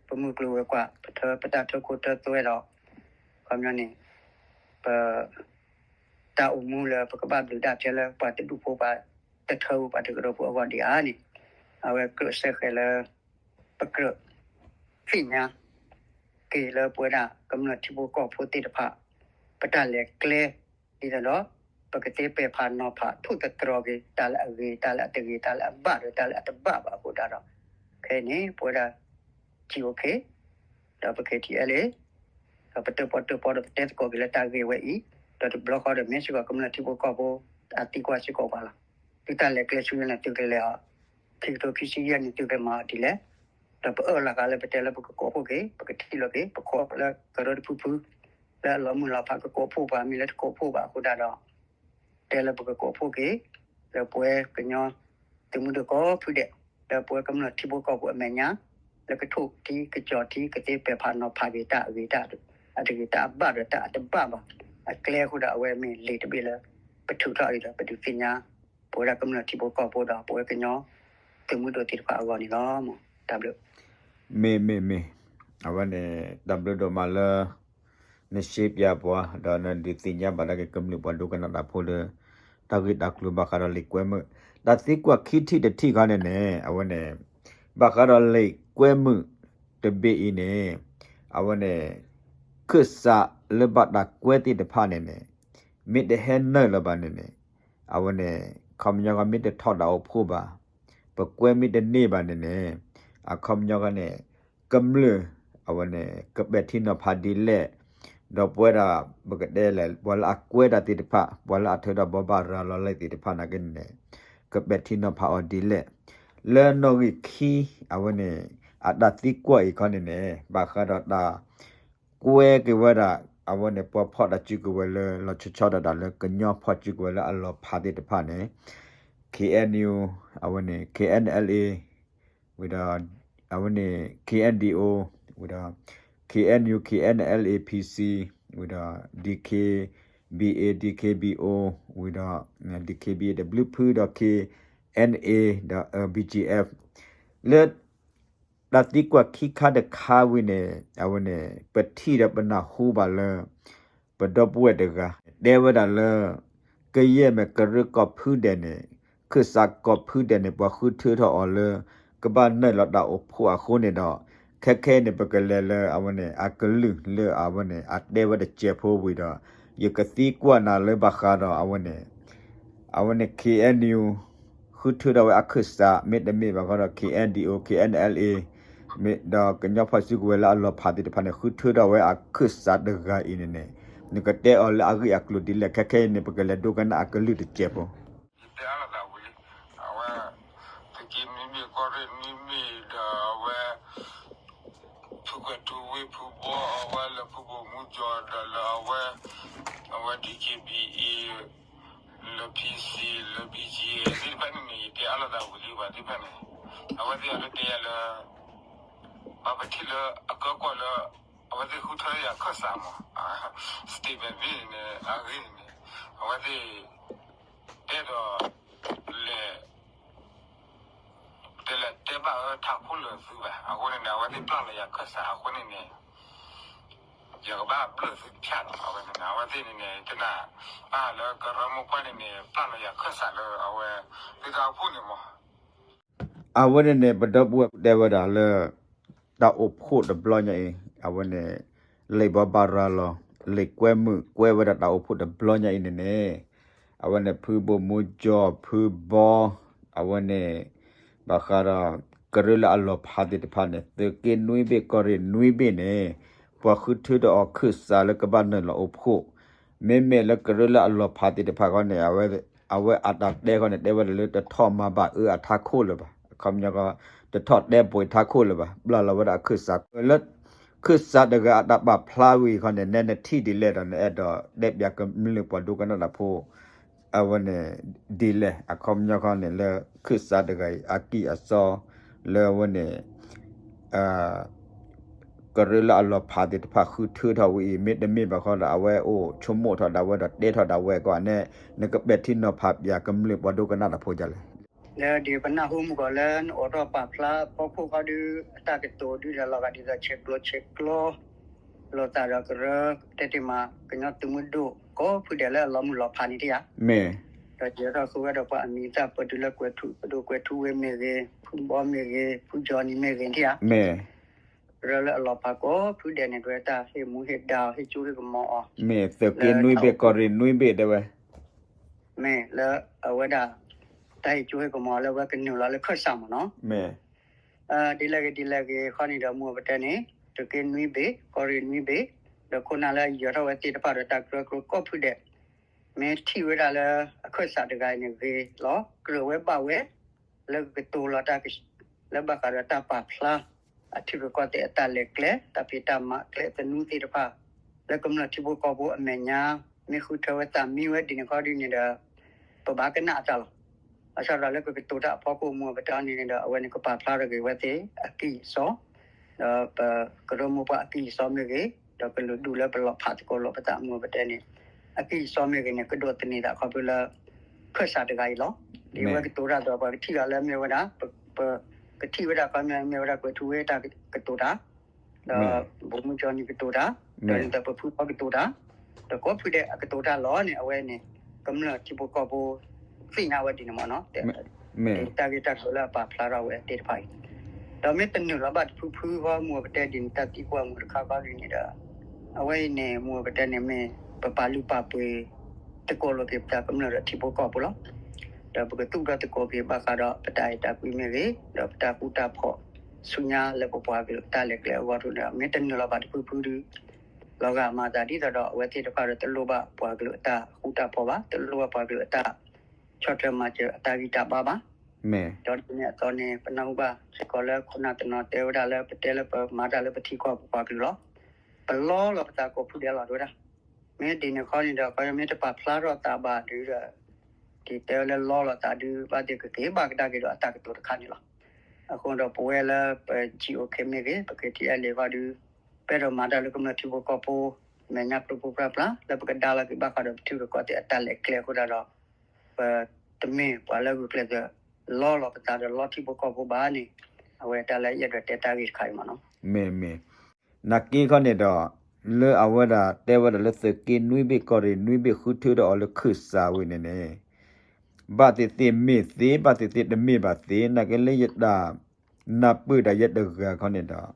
ပမုၢ်ကျိၤဝဲၤကွာ် ပထၢပတၢ်ထၢခိၣ်ထၢသွဲဒီး ခီပညီန့ၣ် ပ တၢ်အိၣ်မူလၢပကဘၣ်ဘျုးတၢ်ထဲလၢ ပှၤတဒူၣ်ဖိ ပှၤတထၢဖိ ပှၤတကရၢဖိအဂီၢ်ဒံးဧါန့ၣ် အဝဲကြၢးစဲဃဲၤလၢ ပကြၢးသ့ၣ်ညါ က့ၤလၢပဝဲဒၣ်ကမျၢၢ်ထံဖိကီၢ်ဖိသ့ၣ်တဖၣ် ပတၢ်လဲၤကျဲ ဒ်သိးဒီး ပကသ့ပဲာ်ဖးနီၤဖး ထိၣ်သတြီၤက့ၤ တၢ်လၢအဂ့ၤ တၢ်လၢအတဂ့ၤ တၢ်လၢအဘၣ်ဒီးတၢ်လၢအတဘၣ်ဘၣ်အဃိတၢ်ဒီး ခဲအံၤန့ၣ် ပဝဲဒၣ် GOK ဒီးပ KTLA ဒီးပတၢၣ်ပီၣ်တၢၣ်ပီဒီးပတဲသကိးက့ၤလၢတၢ်ဂ့ၢ်ဝဲအံၤ ဒီးတဘျီဃီဒီးမ့ၢ်စ့ၢ်ကီးကမျၢၢ်ထံဖိကီၢ်ဖိ အသံကွၢ်စ့ၢ်ကီးပှၤလီၤ. သုတၢ်လဲၤကျဲဆူညါန့ၣ် သုကလဲၤအီၤ ခံကထိခံဆံယဲၢ်န့ၣ် သုကလဲၤမၤအီၤဒ်လဲၣ်. ဒီးပအၢၣ်လီၤဃာ်လၢပတဲလၢပကကိးဖှိၣ်က့ၤ ပကထံၣ်လိာ်က့ၤ ပခိးလၢကရၢတဖုဖု လၢအလီၤမုၢ်လီၤဖး ကကိးဖှိၣ်ပှၤ မ့ၢ်လၢတကိးဖှိၣ်ဘၣ်အဃိတၢ်ဒီး တဲလၢပကကိးဖှိၣ်က့ၤ လၢပဝဲကညီ သုးမုၢ်ဒိၣ်ကိးဖုဒဲး လၢပဝဲကမျၢၢ်ထံဖိကီၢ်ဖိအမဲာ်ညါ လၢကထိၣ်ထံကစီၤထံ ကသ့ပဲာ်ဖးနီၤဖးက့ၤတၢ်အဂ့ၤတၢ်အတဂ့ၤ တၢ်အဘၣ်ဒီးတၢ်အတဘၣ်ဘၣ် အကျဲအဃိဒီး အဝဲမ့ၢ်လံာ်တဘ့ၣ်လၢ ပထုးထီၣ်အံၤဒီး ပဒုးသ့ၣ်ညါ ပဝဲဒၣ်ကမျၢၢ်ထံဖိကီၢ်ဖိဒီး ပဝဲကညီ သုးမုၢ်ဒိၣ်သ့ၣ်တဖၣ်အဂီၢ်န့ၣ်လီၤ. တၢ်ဘျုး မ့ၢ်မ့ၢ်မ့ၢ် အဝဲန့ၣ် တၢ်ဘျုးဒိၣ်မးလၢ နရှင်းပြပှၤ ဒီးနဒုးသ့ၣ်ညါဘၣ်ဒၣ်က့ၤကမျၢၢ်ပှၤဒိကနၣ်တၢ်ဖိလၢ တၢ်ဂ့ၢ်တၢ်ကျိၤဘၣ်ဃးဒီးလံာ်ကွဲမုာ် တၢ်သံကွၢ်ခံထံၣ်တထံၣ်ခီန့ၣ်န့ၣ် အဝဲန့ၣ် ဘၣ်ဃးဒီးလံာ်ကွဲမုာ်တဘ့ၣ်အံၤန့ၣ် အဝဲန့ၣ် ခၢၣ်စးလၢဘၣ်တၢ်ကွဲသ့ၣ်တဖၣ်န့ၣ်န့ၣ် မ့ၢ်တဟဲနုာ်လၢၤဘၣ်န့ၣ်န့ၣ် အဝဲန့ၣ် ခီပညီကမ့ၢ်တထီၣ်တၢ်အိၣ်ဖှိၣ်ဘၣ် ပကွဲမ့ၢ်တန့ၢ်ဘၣ်န့ၣ်န့ၣ် အခီပညီကန့ၣ် ကမျၢၢ် အဝဲန့ၣ် ကပဲာ်ထံနီၤဖးဒ်လဲၣ်, ဒီးပဝဲဒၣ် ပကတဲလဲၣ် ပှၤလၢအကွဲတၢ်သ့ၣ်တဖၣ် ပှၤလၢအထၢထီၣ်ဘိးဘၣ်ရၤလီၤလံာ်သ့ၣ်တဖၣ်နာ်က့န့ၣ်န့ၣ် ကပဲာ်ထံနီၤဖးအီၤဒ်လဲၣ်. လၢနီၣ်ဂံၢ်ခံ အဝဲန့ၣ် အတၢ်သံကွၢ်အံၤခီန့ၣ်န့ၣ် ဘၣ်ဃးဒီးတၢ် ကွဲက့ၤဝဲဒၣ် အဝဲန့ၣ် ပှၤဖီၣ်တၢ်စုကဝဲၤလၢ လီၤဆီဆီဒၣ်တၢ်လၢကညီဖီၣ်စုကဝဲၤလၢအလီၤဖးသ့ၣ်တဖၣ်န့ၣ် KNU အဝဲန့ၣ် KNLA ဝံၤဒီး အဝဲန့ၣ် KNDO ဝံၤဒီး KNU KNLA PC ဝံၤဒီး DKBA DKBO ဝံၤဒီး DKBA တဘျုးဖုဒီး KNA ဒီး BGF လၢ တၢ်သံကွၢ်ခံခါတခါဝံၤန့ၣ် အဝဲန့ၣ် ပထံၣ်ဒီးပနၢ်ဟူဘၣ်လၢ ပဒီပုၢ်ဝဲၢ်တဂၤ တဲဝဲဒၣ်လၢ ကယဲၢ်မ့ၢ်ကရၢကိးဖုဒဲးန့ၣ် ခၢၣ်စးကိးဖုဒဲးန့ၣ် ပှၤဃုထၢထီၣ်အီၤလၢ ကဘၣ်နုာ်လီၤတၢ်အိၣ်ဖှိၣ်အဃိန့ၣ်ဒီး ခဲခဲအံၤန့ၣ် ပကလဲၤလၢအဝဲန့ၣ် အကလုၢ်လၢအဝဲန့ၣ် အတဲဝဲတစဲးဖိဝံၤဒီး ယကသံကွၢ်နၤလၢဘၣ်ဃးဒီးအဝဲန့ၣ် အဝဲန့ၣ် KNU ဃုထၢထီၣ်ဝဲအခၢၣ်စး မ့တမ့ၢ်ဘၣ်ဃီဒီး KNDO KNLA မ့ၢ်ဒီးကညီဖီၣ်စုကဝဲၤလၢအလီၤဖးသ့ၣ်တဖၣ်န့ၣ် ဃုထၢထီၣ်ဝဲအခၢၣ်စးတဂၤအံၤန့ၣ်န့ၣ် နကတဲအီၤလၢအဂ့ၢ်အကျိၤဒ်လဲၣ် ခဲခဲအံၤန့ၣ် ပကလဲၤဒိကနၣ်အကလုၢ်တစဲးဖိ ယတဲအါလီၤသးဝံၤလံ, အဝဲ သုးက့နွံမ့ၢ် ကီၢ်ရ့ၣ်နွံမ့ၢ်ဒီးအဝဲ ဖုကွဲးထူဝ့ၢ်ဖုဘီ အဝဲလၢဖုဘိၣ်မူကၠီဒီးလၢအဝဲ အဝဲ ဒီးက့ဘံအ့ လၢ ဖံစံ လၢ ဘံကံ သ့ၣ်တဖၣ်န့ၣ်န့ၣ် ယတဲအါလီၤသးဝံၤလံဘၣ်သ့ၣ်တဖၣ်န့ၣ် အဝဲသ့ၣ်အီၤလၢတဲယၤလၢ ပှၤပထံၣ်လၢအကၢကီၢ်လၢ အဝဲသ့ၣ်ဃုထၢယၤခၢၣ်စးမး statement မ့ၢ်န့ၣ် အဂ့ၢ်န့ၣ် အဝဲသ့ၣ် တဲဒီး လဲၤ တဲလဲၤတဲဘၣ်ဝဲထးခိၣ်လၢာ်သုဘၣ် အဃိန့ၣ်န့ၣ် အဝဲသ့ၣ်ပျၢ်လီၤယၤခၢၣ်စးအဃိန့ၣ်န့ၣ် ယကဘၣ်ဘျၢၣ်သုတဖျၢၣ်လီၤ အဝဲန့ၣ်န့ၣ် အဝဲသ့ၣ်န့ၣ်န့ၣ် တနၢ်ဘၣ်လၢကရၢမိၢ်ပှၢ်န့ၣ်န့ၣ် ပျၢ်လီၤယၤခၢၣ်စးလၢအဝဲ သုတၢ်အိၣ်ဖှိၣ်န့ၣ်မး အဝဲန့ၣ်န့ၣ် ပဒီပုၢ်ဝဲၢ်တဲဝဲဒၣ်လၢ တၢ်အိၣ်ဖှိၣ်တဘျီညါအံၤ အဝဲန့ၣ် လံာ်ဘီဘၣ်ရၤလီၤ လံာ်ကွဲမုာ်ကွဲဝဲဒၣ်တၢ်အိၣ်ဖှိၣ်တဘျီညါအံၤန့ၣ်န့ၣ် အဝဲန့ၣ် ဖုဘိၣ်မူကၠီ ဖုဘီ အဝဲန့ၣ် ဘၣ်ဃးဒီး ကရၢလၢအလီၤဖးသ့ၣ်တဖၣ်န့ၣ် သုးက့နွံဘ့ၣ် ကီၢ်ရ့ၣ်နွံဘ့ၣ်န့ၣ် ပှၤဃုထၢဒီးအီၤခၢၣ်စးလၢကဘၣ်နုာ်လီၤအိၣ်ဖှိၣ် မ့မ့ၢ်လၢကရၢလၢအလီၤဖးသ့ၣ်တဖၣ်ဃီန့ၣ် အဝဲအတၢ်တဲဃီန့ၣ် တဲဝဲဒၣ်လၢတထီၣ်မၤဘၣ်အၢအထးခိၣ်လၢၤဘၣ် အခီပညီဃီ တထီၣ်တဲပှဲၤထးခိၣ်လၢၤဘၣ် ဘျၣ်လီၤဝဲဒၣ်အခၢၣ်စး လၢ ခၢၣ်စးတဂၤအတၢ်ပာ်ဖျါဝံၤဃီန့ၣ် နဲနထံၣ်ဒ်လဲၣ်ဒီး နအဲၣ်ဒိးတဲပၠးကမျၢၢ်ပှၤဒိကနၣ်တၢ်ဖိ အဝဲန့ၣ် ဒ်လဲၣ် အခီပညီဃီန့ၣ် လၢခၢၣ်စးတဂၤအံၤ အကံၢ်အစီ လၢအဝဲန့ၣ် ကရၢလၢအလီၤဖးသ့ၣ်တဖၣ်ဃုထၢထီၣ်ဝဲအံၤ မ့တမ့ၢ်ဘၣ်ဃီဒီး အဝဲအိၣ်ဆိကမိၣ်ထီၣ်ဒၣ်ဝဲဒီးတဲထီၣ်ဒၣ်ဝဲကီးန့ၣ် နကပဲာ်ထံနီၤဖးပၠးကမျၢၢ်ပှၤဒိကနၣ်တၢ်ဖိဒ်လဲၣ် လၢဒ်ပနၢ်ဟူမုၢ်ဂီၤလၢနအိးထီၣ်ပာ်ဖျါဖီခိၣ်ဃီဒီး အတၢ်ကတိၤဒုးဒီးလီၤဂာ်ဒ်သိးဆဲးကျိးဆဲးကျိး လိာ်သးဒီးကရၢ တဲတ့ၢ်မး ကညီသုးမုၢ်ဒိၣ်ကိးဖုဒဲးလၢအလီၤမုၢ်လီၤဖးန့ၣ်တယၤ ဒီးယဲထီၣ်ဃုဝဲဒီးပှၤအမံၤအသၣ်ပၢၢ်တုၤလၢကွဲးထူ ပဒိၣ်ကွဲးထူဝ့ၢ်မ့ၢ်ဂ့ၤ ဖုဘီမ့ၢ်ဂ့ၤ ဖုကၠီနံၤမ့ၢ်ဂ့ၤန့ၣ်တယၤ ကရၢလၢအလီၤဖးကိးဖုဒဲးန့ၣ် ဒ်ဝဲတၢ်ဟ့ၣ်မူဟ့ၣ်ဒါဟ့ၣ်ကၠိဟ့ၣ်ကမီၤအီၤ မ့ၢ်သုးက့နွံဘ့ၣ် ကီၢ်ရ့ၣ်နွံဘ့ၣ်တဲဝဲ မ့ၢ်လၢအဝဲဒၣ် တၢ်ဟ့ၣ်ကၠိဟ့ၣ်ကမီၤလၢအဝဲကနုာ်လီၤလၢခၢၣ်စးမးနီၤ ဒ်လဲၣ်ဂ့ၤဒ်လဲၣ်ဂ့ၤခီန့ၣ်ဒီး မိၢ်ပတဲန့ၣ် သုးက့နွံဘ့ၣ် ကီၢ်ရ့ၣ်နွံဘ့ၣ် ဒီးခိၣ်နၢ်လၢယဲထီၣ်ဝဲသ့ၣ်တဖၣ်ဒီးတၢ်ကရၢကရိကိးဖုဒဲး မ့ၢ်ထံၣ်ဝဲဒၣ်လၢ အခၢၣ်စးတဂၤအံၤန့ၣ်ဂ့ၤလီၤ ကြၢးဝဲဘၣ်ဝဲ လၢကကတိၤလီၤတၢ် လၢဘၣ်ဃးဒီးတၢ်ပာ်ဖျါ အထံရူၢ်ကီၢ်သဲးအတၢ်လဲၤကျဲ တၢ်ဖံးတၢ်မၤကျဲသနူသ့ၣ်တဖၣ် လၢကမျၢၢ်ထံဖိကီၢ်ဖိအမဲာ်ညါ မ့ၢ်ဃုထၢဝဲသးမံဝဲဒ်န့ၣ်ခီဒ်န့ၣ်ဒီး ပဘၣ်ကနၣ်အတၢ်လီၤ. ဘၣ်ဆၣ်ဒီးလၢကကတိၤတၢ်အဖီခိၣ်မိၢ်ပတဲအီၤန့ၣ်န့ၣ်ဒီး အဝဲန့ၣ်ကပာ်ဖျါထီၣ်က့ၤဝဲသ့ၣ်အကံၢ်အစီ ဒီးပကရၢမိၢ်ပှၢ်အကံၢ်အစီမ့ၢ်ဂ့ၤ, ဒီးကလုာ်ဒူၣ်လၢပလီၤဖးသကိးလိာ်ပသးမိၢ်ပတဲန့ၣ် အကံၢ်အစီမ့ၢ်ဂ့ၤန့ၣ် ကဒိးသန့ၤသးခီဖျိလၢ ခၢၣ်စးတဂၤအံၤလီၤ. ဒ်ဝဲကတိၤတၢ်ဒီးပှၤကထံၣ်လီၤလၢမ့ၢ်ဝဲဒၣ် ပကထံၣ်ဝဲဒၣ်ခီမ့ၢ်ဝဲဒၣ်ကွဲးထူဝ့ၢ်တၢ်ကတိၤတၢ် ဒီး ဘိၣ်မူကၠီနံၤကတိၤတၢ်, ဒီးဒ်သိးပဖုဖီကတိၤတၢ်, ဒီးကိးဖုဒဲးအကတိၤတၢ်လီၤန့ၣ် အဝဲန့ၣ် ကမျၢၢ်ထံဖိကီၢ်ဖိ သ့ၣ်ညါဝဲဒ်န့ၣ်မ့ၢ်နီၤ, တၢ်ဂ့ၢ်တၢ်ကျိၤလၢအပာ်ဖျါထီၣ်ဝဲသ့ၣ်တဖၣ်အံၤ, ဒီးမ့ၢ်တနုာ်လီၤဘၣ်တဖုဖုဃီ မိၢ်ပတဲဒ်န့ၣ် တၢ်သံကွၢ်မုၢ်တခါဃီဒ်န့ၣ်ဒီး အဝဲအံၤန့ၣ် မိၢ်ပတဲန့ၣ်မ့ၢ် ပပာ်လုၢ်ပာ်ပှ့ၤ သကိးလိာ်က့ၤပသးကမျၢၢ်ဒီးထံဖိကီၢ်ဖိလီၤ. ဒီးပကသူၣ်ထီၣ်သကိးက့ၤဘၣ်ဃးဒီးပတၢ်အဲၣ်တၢ်ကွံမ့ၢ်ဂ့ၤ, ဒီးပတၢ်ဃူတၢ်ဖိးဆူညါလၢပပှၤကလုာ်အတၢ်လဲၤကျဲအဂီၢ်ဒီး မ့ၢ်တနုာ်လီၤဘၣ်တဖုဖုဒီး လီၤဂာ်မၤသးဒ်သိးဒီးအဝဲသ့ၣ်တဖၣ်ဒီးတလိၣ်ဘၣ်ပှၤကလုာ်အတၢ်ဃူတၢ်ဖိးဘၣ်, တလိၣ်ဘၣ်ပှၤကလုာ်အတၢ်ဆီၣ်ထွဲမၤစၢၤအတၢ်ဂံၢ်တၢ်ဘါဘၣ်. ဒီးဒ်န့ၣ်အသိးန့ၣ် ပနၢ်ဟူဘၣ်စ့ၢ်ကီးလၢခိၣ်နၢ်တနီၤတဲဝဲဒၣ်လၢပတဲလၢပမၤတၢ်လၢပထံကီၢ်ပပှၤကလုာ်လီၤ. ပလီလီၤပသးကိးဖုဒဲးလီၤတဝဲဒၣ်. မ့ၢ်ဒ်န့ၣ်ခီန့ၣ်ဒီး ခီမ့ၢ်တပာ်ဖျါထီၣ်သးဘၣ်ဒီး ဒ်တဲဝဲလၢလီလီၤသးဒုး ဘၣ်သ့ၣ်ကက့ၤဘၣ်ကဒါက့ၤဒီးအတၢ်ကတိၤတခါန့ၣ်လီၤ. အဃိဒီးပဝဲလၢပ GOK မ့ၢ်ဂ့ၤ, ပ KTLA ဂီၢ်ဒုး ပအဲၣ်ဒိးမၤတၢ်လၢကမျၢၢ်ထံဖိကီၢ်ဖိ မဲာ်ညါပျိပူၤပြၢ်ပြၢ် လၢပကဒါလီၤက့ၤဘၣ်ဃးဒီးပထံရူၢ်ကီၢ်သဲးအတၢ်လဲၤကျဲအဃိသတးဒီး ပတမ့ၢ်ပှၤလၢဂုာ်ကျဲးစၢးလီလီၤပသးဒီးလီထံဖိကီၢ်ဖိဘၣ်န့ၣ် အဝဲတၢ်လၢယအဲၣ်ဒိးတဲတၢ်ဂ့ၢ်တခါအံၤမ့ၢ်နီၤ. မ့ၢ်မ့ၢ် နာ်က့ခီန့ၣ်ဒီး လၢအဝဲဒၣ်တဲဝဲဒၣ်လၢသုးက့နွံဘ့ၣ်ကီၢ်ရ့ၣ်နွံဘ့ၣ်ဃုထၢဒီးအီၤလၢခၢၣ်စးဝံၤန့ၣ်န့ၣ် ဘၣ်သ့ၣ်သ့ၣ်မ့ၢ်သ့ ဘၣ်သ့ၣ်သ့ၣ်တမ့ၢ်ဘၣ်သ့ နာ်က့လၢယတၢ်နၢ်ပၢၢ်ဒၣ်ယဲတဂၤခီန့ၣ်ဒီး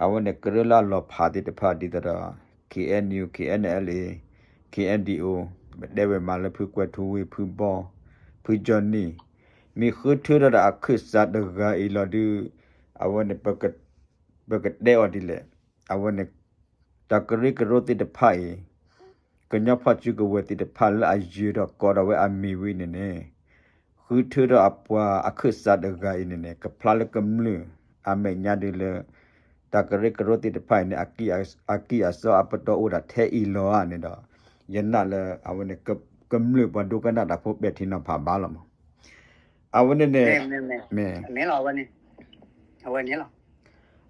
အဝဲန့ၣ်ကရၢလၢအလီၤဖးသ့ၣ်တဖၣ်ဒ်သိးဒီး KNU, KNLA, KNDO ပတဲဝဲမးလၢဖုကွဲးထူဝ့ၢ် ဖုဘီ ဖုကၠီနံၤ မ့ၢ်ဃုထၢထီၣ်ဒီးအခၢၣ်စးတဂၤအံၤလီၤဒုး အဝဲန့ၣ်ပက ပကတဲအီၤဒ်လဲၣ်, အဝဲန့ၣ် တၢ်ကရၢကရိသ့ၣ်တဖၣ်အံၤ ကညီဖီၣ်စုကဝဲၤသ့ၣ်တဖၣ်လၢအယၢၤထီၣ်ကိးထီၣ်ဝဲအမံၤဝံၤန့ၣ်န့ၣ် ဃုထၢထီၣ်အပှၤအခၢၣ်စးတဂၤအံၤန့ၣ်န့ၣ် ကဖျါလၢကမျၢၢ်အမဲာ်ညါဒ်လၢ တၢ်ကရၢကရိသ့ၣ်တဖၣ်အံၤန့ၣ် အကံၢ်အစီအပတီၢ်အိၣ်ဒၣ်ထဲအံၤလီၤဧါန့ၣ်ဒီး ယနာ်လၢအဝဲန့ၣ် ကမျၢၢ်ပှၤဒိကနၣ်တၢ်ဖိပဲာ်ထံနီၤဖးဘၣ်လီၤမး. အဝဲန့ၣ်န့ၣ် မ့ၢ်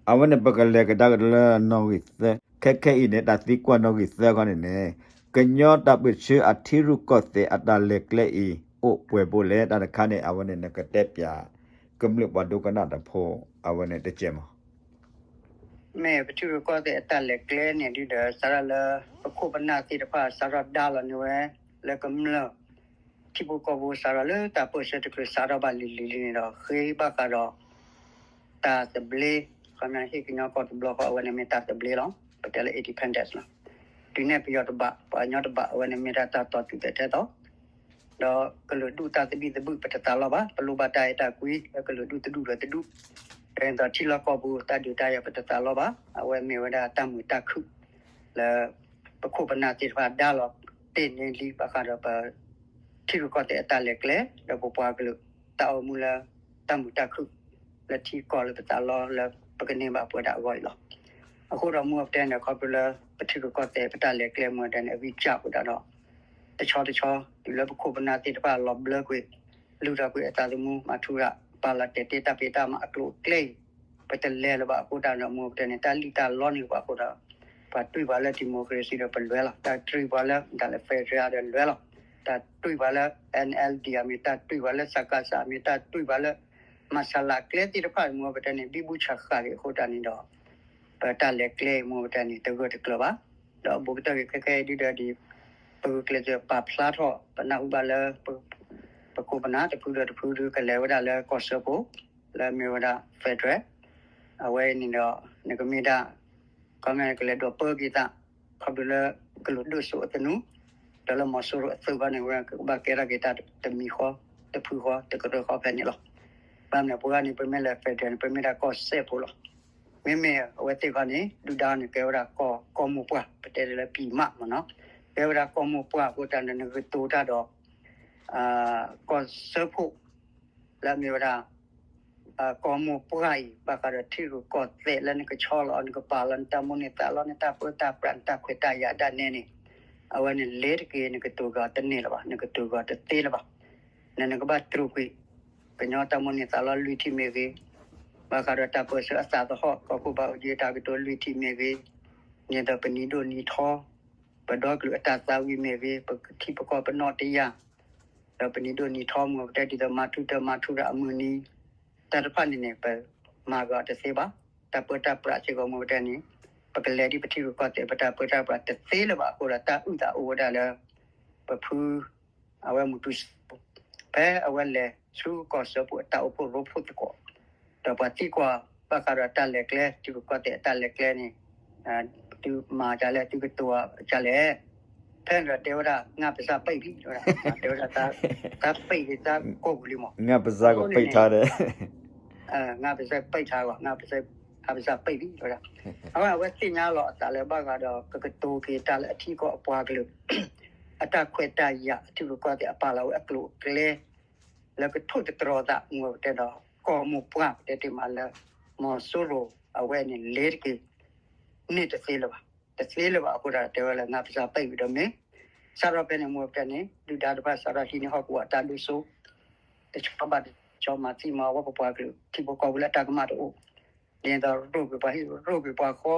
အဝဲန့ၣ် ပကလဲၤကဒါက့ၤလၢနီၣ်ဂံၢ်သၢ ခဲခဲအံၤန့ၣ် တၢ်သံကွၢ်နီၣ်ဂံၢ်သၢခီန့ၣ်န့ၣ် ကညီတၢ်ပၢၢ်ဆၢအထံရူၢ်ကီၢ်သဲးအတၢ်လဲၤကျဲအံၤ အိၣ်ပှဲၤဘိလဲၣ် တၢ်တခါန့ၣ် အဝဲန့ၣ် နကတဲပၠး ကမျၢၢ်ပှၤဒိကနၣ်တၢ်ဖိ အဝဲန့ၣ်တကဲးမး. မ့ၢ်ပထံရူၢ်ကီၢ်သဲးအတၢ်လဲၤကျဲန့ၣ်ဒုဒီး စးထီၣ်လၢ ပခိၣ်ပနၢ်သ့ၣ်တဖၣ် စးထီၣ်ဒါလီၤန့ၢ်ဝဲ လၢကမျၢၢ် ထံဖိကီၢ်ဖိ စးထီၣ်လၢတၢ်ပၢၢ်ဆၢတချုးစးထီၣ်ဘၣ်လံၤလံၤလံၤန့ၣ်ဒီး ဃ့ဘၣ်ဃးဒီး တၢ်သဘျ့ ခီမ့ၢ်ဟ့ၣ်ကညီကီၢ်တဘျီဃီ အဝဲန့ၣ်မ့ၢ်တၢ်သဘျ့လီၤ. ပတဲလၢ independence လီၤ. တုၤနဲၣ်ပယီၤတဘၣ် ပှၤကညီတဘၣ် အဝဲန့ၣ်မ့ၢ်ဒၣ်တၢ်တီၤတုၤသဲးထဲသိး ဒီးကလုာ်ဒူၣ်တၢ်သဘံၣ်သဘုၣ် ပတသးလီဘၣ်. ပလိၣ်ဘၣ်တၢ်အဲၣ်တၢ်ကွံ လၢကလုာ်ဒူၣ်တဒူၣ်ဒီးတဒူၣ်, ဒ်သိးထံလီၢ်ကီၢ်ပူၤ တၢ်ဒုးတၢ်ယၤ ပတသးလီဘၣ်. အဝဲမ့ၢ်ဝဲဒၣ်တၢ်မုာ်တၢ်ခုၣ် လၢ ပခိၣ်ပနၢ်သ့ၣ်တဖၣ်ဒါလီၤတ့ၢ်န့ၢ်လံ ဘၣ်ဃးဒီးပ ထံရူၢ်ကီၢ်သဲးအတၢ်လဲၤကျဲ ဒီးပပှၤကလုာ် တၢ်အိၣ်မူလၢ တၢ်မုာ်တၢ်ခုၣ် လၢထံကီၢ်လၢပသးလီ လၢပကန့ၢ်ဘၣ်ပဝဲဒၣ်အဂီၢ်အံၤလီၤ. အဃိဒီးမ့ၢ်ပတဲန့ၣ် ခီဖျိလၢ ပထံရူၢ်ကီၢ်သဲး ပတၢ်လဲၤကျဲမ့ၢ်တဲန့ၣ် အဂံၢ်စၢ်ဃိဒၣ်ဒီး တဆီတဆီ တုၤလၢပခိၣ်ပနၢ်သ့ၣ်တဖၣ်လီၤဘျၢကွံာ် လုၢ်ထီၣ်ကွံာ်အသးသမူ မၤထူရၤ ပာ်လီၤတဲာ်တ့ၢ်တၢ်ဖံးတၢ်မၤအကျိၤအကျဲအံၤ ပတလဲၤလၢၤဘၣ်အဃိတၢ်ဒီး မ့ၢ်ပတဲန့ၣ် တၢ်လံၣ်တၢ်လီန့ၢ်ပှၤအဃိဒီး ပှၤတွံၢ်ပှၤလၢ democracy ဒီးပလဲၤလီၤ. တၢ်တွံၢ်ပှၤလၢ တၢ်လၢ federal ဒီးလဲၤလီၤ. တၢ်တွံၢ်ပှၤလၢ NLD အမ့ၢ် တၢ်တွံၢ်ပှၤလၢ စကစ အမ့ၢ် တၢ်တွံၢ်ပှၤလၢ မၤဆါလၢကျဲသ့ၣ်တဖၣ် မ့ၢ်ပတဲန့ၣ် ဘံဘူဆးဃာ်က့ၤအဃိတၢ်န့ၣ်ဒီး ပတၢ်လဲၤကျဲမ့ၢ်ပတဲန့ၣ် တဂၢၢ်တကျၢၤဘၣ်. ဒီးဘူးကတၢၢ်က့ၤခဲခဲအံၤဒုဒီး ပဂုာ်ကျဲးစၢးပာ်ဖျါထီၣ် ပနၢ်ဟူဘၣ်လၢ ပခိၣ်ပနၢ်တဖုဒီးတဖုဒုကလဲၤဝဲဒၣ်လၢကီၢ်စၢဖှိၣ် လၢအမ့ၢ်ဝဲဒၣ် federal အဝဲန့ၣ်ဒီး နကမ့ၢ်ဒၣ် ခီမ့ၢ်နကလဲၤဒိးပၢက့ၤသး ခီဖျိလၢ ကလုာ်ဒိၣ်စိအသနူ ဒီးလၢမီၤစိရိၤအသုးခီန့ၣ် ဝဲကဘၣ်ကဲထီၣ်က့ၤတၢ်တမံၤဃီ တဖုဃီ တကရၢဃီဖဲန့ၣ်လီၤ. ဘၣ်မနုၤပှၤန့ၣ် ပမ့ၢ်လဲၤ federal န့ၣ် ပမ့ၢ်ဒၣ်ကီၢ်စၢဖှိၣ်လီၤ. မ့မ့ၢ်အဝဲသ့ၣ်ခီန့ၣ် ဒုၣ်ဒါန့ၣ် ကဲဝဲဒၣ်ကီၢ် ကီၢ်မိၢ်ပှၢ် ပတဲလၢပံၤမးမ့ၢ်နီၤ ကဲဝဲဒၣ်ကီၢ်မိၢ်ပှၢ်အဃိတၢ်န့ၣ် နကတိၤတၢ်ဒီး ကီၢ်စၢဖှိၣ် လၢအမ့ၢ်ဝဲဒၣ် ကီၢ်မိၢ်ပှၢ်အံၤ ဘၣ်ဃးဒီးထံရူၢ်ကီၢ်သဲးလၢနကဆီလီၤ နကပာ်လီၤ နတၢ်မိၣ်န့ၢ်သးလီ နတၢ်ပၢတၢ်ပြး နတၢ်ခွဲးတၢ်ယာ်ဒၣ်နဲန့ၣ် အဝဲန့ၣ်လဲၤတက့ၢ် နကတိၤကီးတန့ၢ်လၢၤဘၣ် နကတိၤကီးတသ့လၢၤဘၣ်. နနကဘၣ်တြူာ်ကွံာ် ကညီတၢ်မိၣ်န့ၢ်သးလီလွံၢ်ထံၣ်မ့ၢ်ဂ့ၤ, ဘၣ်ဃးဒီးတၢ်ပၢဆှၢအသးသဟီၣ် ကီၢ်ခိၣ်ဘၣ်အူကၠံအတၢ်ကတိၤလွံၢ်ထံၣ်မ့ၢ်ဂ့ၤ, န့ၣ်ဒီးပနံၤဒိၣ်နံၤထီ ပဒီကလုာ်အတၢ်သးဝံၣ်မ့ၢ်ဂ့ၤ, ပထံပကီၢ်ပနီၣ်တယၢ် ဒီးပနံၤဒိၣ်နံၤထီမ့ၢ်ပတဲဒ်သိးမၤထူတၢ်မၤထူတၢ်အမုၢ်နံၤ, တၢ်တဖၣ်န့ၣ်န့ၣ် ပမၤကီးတသ့ဘၣ်. တၢ်ပၢတၢ်ပြးစ့ၢ်ကီးမ့ၢ်ပတဲန့ၣ် ပကလဲၤဒ်ပထံရူၢ်ကီၢ်သဲး ပတၢ်ပၢတၢ်ပြးတသ့လၢၤဘၣ်အဃိဒီး တၢ်အုၣ်သးအိၣ်ဝဲဒၣ်လၢ ပဖု အဝဲမူတူစၢဖှိၣ် ဖဲအဝဲလဲၤဆူကီၢ်စၢဖှိၣ်အတၢ်အိၣ်ဖှိၣ်ရိဖှိၣ်သကိး ဒီးပှၤသံကွၢ်ဘၣ်ဃးဒီးတၢ်လဲၤကျဲ ထံရူၢ်ကီၢ်သဲးအတၢ်လဲၤကျဲန့ၣ် သုမၤဒ်လဲၣ် သုကတိၤဒ်လဲၣ် ဖဲန့ၣ်ဒီးတဲဝဲဒၣ် ငါပါးစပ်ပိတ်ပြီ တဲဝဲဒၣ် တဲဝဲဒၣ် တၢ်ပိတ်က့ၤတၢ်ကိးပူၤလံမး ငါပါးစပ်ကပိတ်ထားတယ် ငါပါးစပ်ပိတ်ထားကွၢ် ငါပါးစပ်ပိတ်ပြီ တဲဝဲဒၣ် အဝဲအဝဲသ့ၣ်ညါလီၤအသးလၢဘၣ်ဃးဒီး ကကတိၤက့ၤတၢ်လၢအထံကီၢ်အပှၤကလုာ် အတၢ်ခွဲးတၢ်ယာ် အထံရူၢ်ကီၢ်သဲးအပာ်လီၤဝဲအကျိၤအကျဲ လၢကထိၣ်သတြီၤသး မ့ၢ်ပတဲဒီး ကီၢ်မိၢ်ပှၢ် ပတဲတ့ၢ်မးလၢ မီၤစိရိၤ အဝဲန့ၣ်လဲၤတက့ၢ် န့ၢ်တသ့လၢၤဘၣ်. တသ့လၢၤဘၣ်အဃိဒီး တဲဝဲလၢ ငါပါးစပ်ပိတ်ပြီ ဒီးမ့ၢ် စးထီၣ်ဖဲန့ၣ် မ့ၢ်ပတဲန့ၣ် ဒုၣ်ဒါတဖၣ်စးထီၣ်ဟံးန့ၢ်ဟီၣ်ကဝီၤအတၢ်ဒိၣ်စိ တဆီဘၣ်တဆီ မၤသံမၤဝီပပှၤကလုာ် ထံဖိကီၢ်ဖိလၢအတၢ်ကမၣ်တအိၣ် ဒ်သိးရိၣ်ကွံာ်ပှၤဟံၣ် ရိၣ်ကွံာ်ပှၤ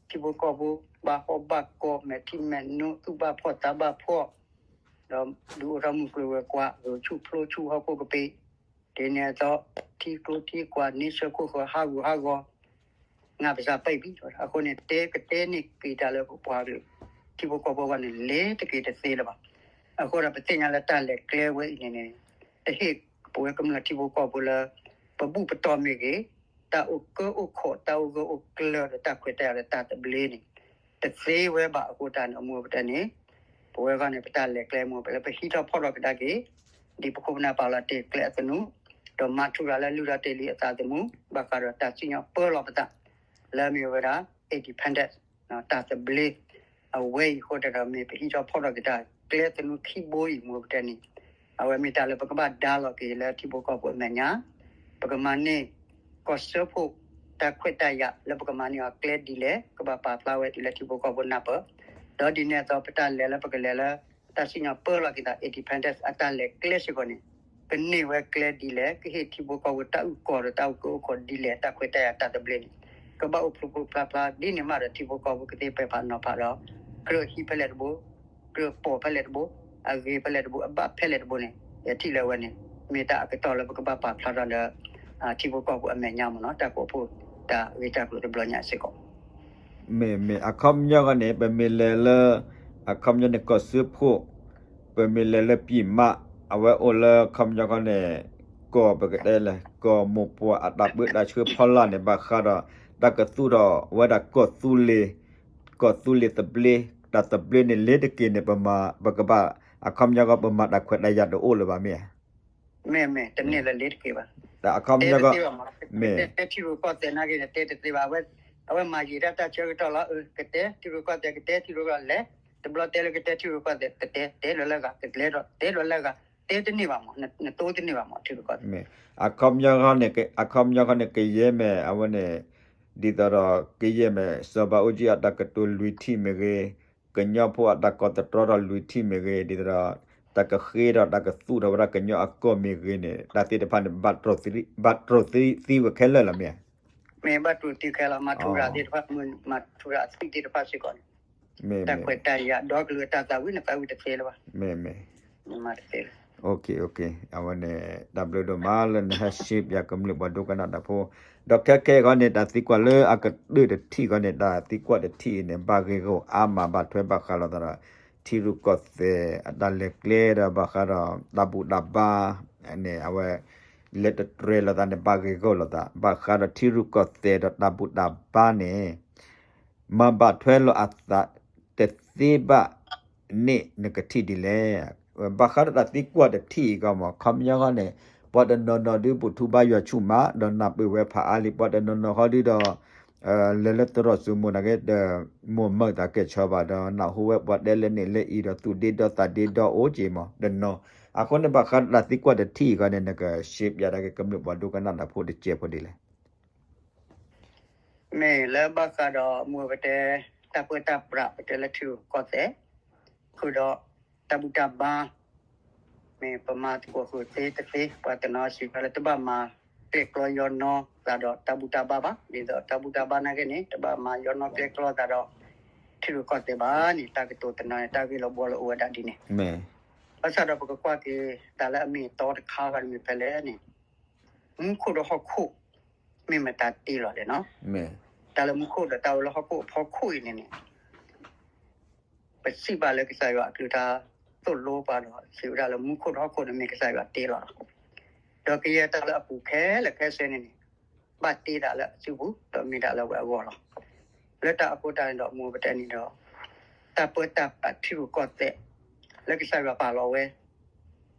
ဃီ ထံဖိကီၢ်ဖိ ဘၣ်ဟီၣ်ဘၣ်ကီၢ် မဲာ်ထံမဲာ်နိ သူၣ်ဘၣ်ဖှီၣ်သးဘၣ်ဖှီၣ် ဒီးဒုးအိၣ်ထီၣ်မုၢ်ကျိၤဝဲၤကွာ် ဂုာ်ဆူၣ်ဖျိဆူၣ်ဟီၣ်ခိၣ်ကပ့ၤ ဒ်န့ၣ်အသိး ထံကျိထံကွာ် န့ဆၢခိၣ်ဃၢၤ ဟးဂူာ်ဟးဂီၤ ငါပါးစပ်ပိတ်ပြီ အဃိန့ၣ် တဲကတဲန့ၢ်က့ၤတၢ်လၢပပှၤကလုာ် ထံဖိကီၢ်ဖိအဂီၢ်န့ၣ် လဲၤတက့ၢ်တသ့လၢၤဘၣ်. အဃိဒီးပသ့ၣ်ညါလၢတၢ်လဲၤကျဲဝဲအံၤန့ၣ်န့ၣ် တဟ့ၣ်ပဝဲကမျၢၢ်ထံဖိကီၢ်ဖိလၢ ပဘူၣ်ပတီၢ်မ့ၢ်ဂ့ၤ, တၢ်အိၣ်ကၢအိၣ်ခိး တၢ်အိၣ်ဂၢၢ်အိၣ်ကျၢၤဒီးတၢ်ခွဲးတၢ်ယာ်ဒီးတၢ်သဘျ့န့ၣ် တသ့ဝဲဘၣ်အဃိတၢ်န့ၣ် အမ့ၢ်ပတဲန့ၣ် ပဝဲဂီၢ်န့ၣ် ပတၢ်လဲၤကျဲမ့ၢ်ပလၢပဟံးထီၣ်ဖီၣ်ထီၣ်ကဒါက့ၤ ဒ်ပခိၣ်ပနၢ်ပာ်လီၤတ့ၢ်ကျဲအသနူ ဒီးမၤထူရၤလၢလုၢ်ထီၣ်တ့ၢ်လံအသးသမူ ဘၣ်ဃးဒီးတၢ်စံၣ်ညီၣ်ပၢလီၤပသး လၢမ့ၢ်ဝဲဒၣ် independence တၢ်သဘျ့ အဝဲအံၤအဃိတၢ်ဒီး မ့ၢ်ပဟံးထီၣ်ဖီၣ်ထီၣ်က့ၤတၢ်ကျဲသနူခံဘိအံၤ မ့ၢ်ပတဲန့ၣ် အဝဲမ့ၢ်တၢ်လၢပကဘၣ်ဒါလီၤက့ၤလၢထံဖိကီၢ်ဖိအမဲာ်ညါ, ပကမၤန့ၢ် ကီၢ်စၢဖှိၣ် တၢ်ခွဲးတၢ်ယာ်လၢပကမၤန့ၢ်အီၤကျဲဒ်လဲၣ် ကဘၣ်ပာ်ဖျါဝဲတုၤလၢထံဖိကီၢ်ဖိနၢ်ပၢၢ်, ဒီးဒ်န့ၣ်အသိး ပတၢ်လဲၤလၢပကလဲၤလၢ တၢ်စံၣ်ညီၣ်ပၢလီၤက့ၤသး independence အတၢ်လဲၤကျဲစ့ၢ်ကီးန့ၣ် ကန့ၢ်ဝဲကျဲဒ်လဲၣ် ကဟ့ၣ်ထံဖိကီၢ်ဖိတၢ်အုၣ်ကီၤဒီးတၢ်အုၣ်က့ၤအိၣ်ကီၤဒ်လဲၣ် တၢ်ခွဲးတၢ်ယာ်တၢ်သဘျ့န့ၣ် ကဘၣ်အိၣ်ဖျိဖျိဖျါဖျါဒ်န့ၣ်မးဒီး ထံဖိကီၢ်ဖိကသ့ပဲာ်ဖးနီၤဖးဒီး ကြၢးဟံးဖဲလဲၣ်တဘိ, ကြၢးပိာ်ဖဲလဲၣ်တဘိ, အဂ့ၤဖဲလဲၣ်တဘိ, အဘၣ်ဖဲလဲၣ်တဘိန့ၣ် ယထံၣ်လၢဝဲန့ၣ် မ့ၢ်တၢ်အကတီၢ်လၢပကဘၣ်ပာ်ဖျါထီၣ်လၢ ထံဖိကီၢ်ဖိအမဲာ်ညါမ့ၢ်နီၤ တၢ်ကီၢ်ဖိ တၢ်ဂ့ၢ်တၢ်ကျိၤတဘျီညါစ့ၢ်ကီး မ့မ့ၢ် အခီပညီဃီန့ၣ် ပမ့ၢ်လဲၤလၢ အခီပညီန့ၣ် ကီၢ်စၢဖှိၣ်, ပမ့ၢ်လဲၤလၢပံၤမး, အဝဲအိၣ်လၢအခီပညီဃီန့ၣ် ကီၢ်ပကတဲလဲၣ် ကီၢ်မိၢ်ပှၢ်အတၢ်ပၢတၢ်ဆှၢဖီလာ်န့ၣ် ဘၣ်ဃးဒီး တၢ်ကသူၣ်ထီၣ်ဝဲဒၣ်ကီၢ်သူလ့ၤ, ကီၢ်သူလ့ၤသဘျ့, တၢ်သဘျ့န့ၣ်လ့ၤတက့ၢ်န့ၣ် ပမၤ ပကဘၣ် အခီပညီဃီ ပမၤတၢ်ခွဲးတၢ်ယာ်တအိၣ်လၢၤဘၣ်မ့ၢ်ဧါ မ့ၢ်မ့ၢ် တန့ၢ်လၢၤလ့ၤတက့ၢ်ဘၣ်. အခီပညီ တဲတသ့ဘၣ်မး, မ့ၢ် တဲထံရူၢ်ကီၢ်သဲးနာ်က့န့ၣ် တဲတသ့ဘၣ်. အဝဲမၤယံာ်ဒၣ်တၢ်ဆၢကတီၢ်လီၤ. အၢ ကတဲထံရူၢ်ကီၢ်သဲး ကတဲထံရူၢ်ကီၢ်လဲၤ, တဘျီတဲလၢကတဲထံရူၢ်ကီၢ်သဲး ကတဲ တဲလီၤလၢဂၤ ကလဲၤဒီး တဲလီၤလၢဂၤ တဲတန့ၢ်ဘၣ်မး, နတိၢ်တန့ၢ်ဘၣ်မး ထံရူၢ်ကီၢ်သဲး. အခီပညီန့ၣ် အခီပညီဃီန့ၣ် ကယဲၢ်မ့ၢ် အဝဲန့ၣ် ဒ်သိးဒီး ကယဲၢ်မ့ၢ် စီၤဘးအူကၠံအတၢ်ကတိၤလွံၢ်ထံၣ်မ့ၢ်ဂ့ၤ, ကညီဖိအတၢ်ကီတတြီထီၣ်လွံၢ်ထံၣ်မ့ၢ်ဂ့ၤ, ဒ်သိးဒီး တၢ်ကဃ့ဒီးတၢ်ကသူၣ်ထီၣ်ဝဲဒၣ်ကညီအကီၢ်မ့ၢ်ဂ့ၤန့ၣ် တၢ်သ့ၣ်တဖၣ်န့ၣ် ဘၣ်တြီသံဝဲခဲလၢာ်လီၤမ့ၢ်ဧါ. မ့ၢ်ဘၣ်တြီသံခဲလၢာ် မၤထူရၤသ့ၣ်တဖၣ် မၤထူရၤအသံၣ်သ့ၣ်တဖၣ်စ့ၢ်ကီးန့ၣ် တၢ်ခွဲးတၢ်ယာ်ဒီကလုာ်တၢ်သးဝံၣ် နသးဝံၣ်တသ့လၢၤဘၣ်. မ့ၢ်မ့ၢ် မၤတသ့လၢၤ. အဝဲန့ၣ် တၢ်ဘျုးဒိၣ်မးလၢနဟဲရှ့ပယၤကမျၢၢ်ပှၤဒိကနၣ်တၢ်ဖိ, ဒီးခဲခဲအံၤဃီန့ၣ် တၢ်သံကွၢ်လၢအကတၢၢ်တထံၣ်ဃီန့ၣ် တၢ်သံကွၢ်တထံၣ်အံၤန့ၣ် ဘၣ်ဂ့ၢ်ဂီၢ်အါမး ဘၣ်ထွဲဘၣ်ဃးလိာ်သးဒီး ထံရူၢ်ကီၢ်သဲးအတၢ်လဲၤကျဲဒီး ဘၣ်ဃးဒီးတၢ်ဘူၣ်တၢ်ဘါန့ၣ် အဝဲ လဲၤတတြဲၤလိာ်သးန့ၣ် ဘၣ်ဂ့ၢ်ဂီၢ်လိာ်သး ဘၣ်ဃးဒီးထံရူၢ်ကီၢ်သဲးဒီးတၢ်ဘူၣ်တၢ်ဘါန့ၣ် မၤဘၣ်ထွဲလိာ်အသးတသ့ဘၣ်န့ၣ် နကထံၣ်ဒ်လဲၣ်. ဘၣ်ဃးဒီးတၢ်သံကွၢ်တထံၣ်အံၤကီးမး ခီပညီဃီန့ၣ် ပှၤတနီၤနီၤဒုးဘူၣ်ထူဘါယွၤဆူၣ်မး ဒီးနၢ်ပၢၢ်ဝဲဖးအါလံ ပှၤတနီၤနီၤဃီဒုးဒီး လဲၤလၢသရိာ်စိမိၤနာ်က့ မိၢ်မၢသးကဲၣ်ဆိးဘၣ်ဒီး နၢ်ဟူဝဲပှၤတဲလၢန့ၣ်လၢအံၤဒီး သူၣ်ဒ့ဒီသးဒ့ဒီအိၣ်က့ၤမး တနီၤ. အဃိန့ၣ် ဘၣ်ဃးဒီးတၢ်သံကွၢ်တထံၣ်အံၤဃီန့ၣ် နကရှ့ပယၤဒၣ်က့ၤကမျၢၢ်ပှၤဒိကနၣ်တၢ်ဖိတစဲးဖိဒ်လဲၣ်. မ့ၢ်လၢဘၣ်ဃးဒီးမူပတဲ တၢ်ပၢတၢ်ပြး ပတဲလၢထံရူၢ်ကီၢ်သဲး ဃုာ်ဒီးတၢ်ဘူၣ်တၢ်ဘါ မ့ၢ်ပမၤသကိးဃုာ်သ့တသ့ ပှၤတနီၤစံးဝဲလၢတဘၣ်မၤကျဲၣ်ကျီယီနီသးဒီးတၢ်ဘူၣ်တၢ်ဘါဘၣ်. ဒ်သိးတၢ်ဘူၣ်တၢ်ဘါနာ်က့န့ၣ် တဘၣ်မၤယီနီကျဲၣ်ကျီသးဒီး ထံရူၢ်ကီၢ်သဲးဘၣ်န့ၣ် တၢ်ကတိၤတနီၤန့ၣ် တၢ်ဂ့ၢ်လီၤဘှီလီၤအိၣ်ဝဲဒၣ်ဒ်န့ၣ်. ဘၣ်ဆၣ်ဒီးပကကွၢ်က့ၤ တၢ်လၢအမ့ၢ်အတီတခါဂၤန့ၣ်မ့ၢ်ဖဲလဲၣ်န့ၣ် မူခိၣ်ဒီးဟီၣ်ခိၣ် မ့ၢ်မတၤတ့လီၤလဲၣ်နီၤ. တၢ်လၢမူခိၣ်ဒီးတၢ်အိၣ်လၢဟီၣ်ခိၣ်အဖီခိၣ်အံၤန့ၣ်န့ၣ် ပစံးဘၣ်လၢကစၢ်ယွၤအကလုၢ်ကထါသိၣ်လိပှၤဒီး စံးဝဲဒၣ်လၢမူခိၣ်ဒီးဟီၣ်ခိၣ်န့ၣ်မ့ၢ်ကစၢ်ယွၤတ့လီၤ. ဒီးကယဲၢ်တၢ်လၢအပူၤခဲလၢာ်ခဲဆ့န့ၣ်န့ၣ် ဘၣ်တ့တၢ်လၢအစုပူၤ ဒီးမ့ၢ်တၢ်လၢဝဲအဂီၢ်လီၤ. လၢတၢ်အဃိတၢ်န့ၣ်ဒီး မူပတဲန့ၣ်ဒီး တၢ်ပၢတၢ်ပြးထံရူၢ်ကီၢ်သဲး လၢကစၢ်ယွၤပာ်လီၤဝဲ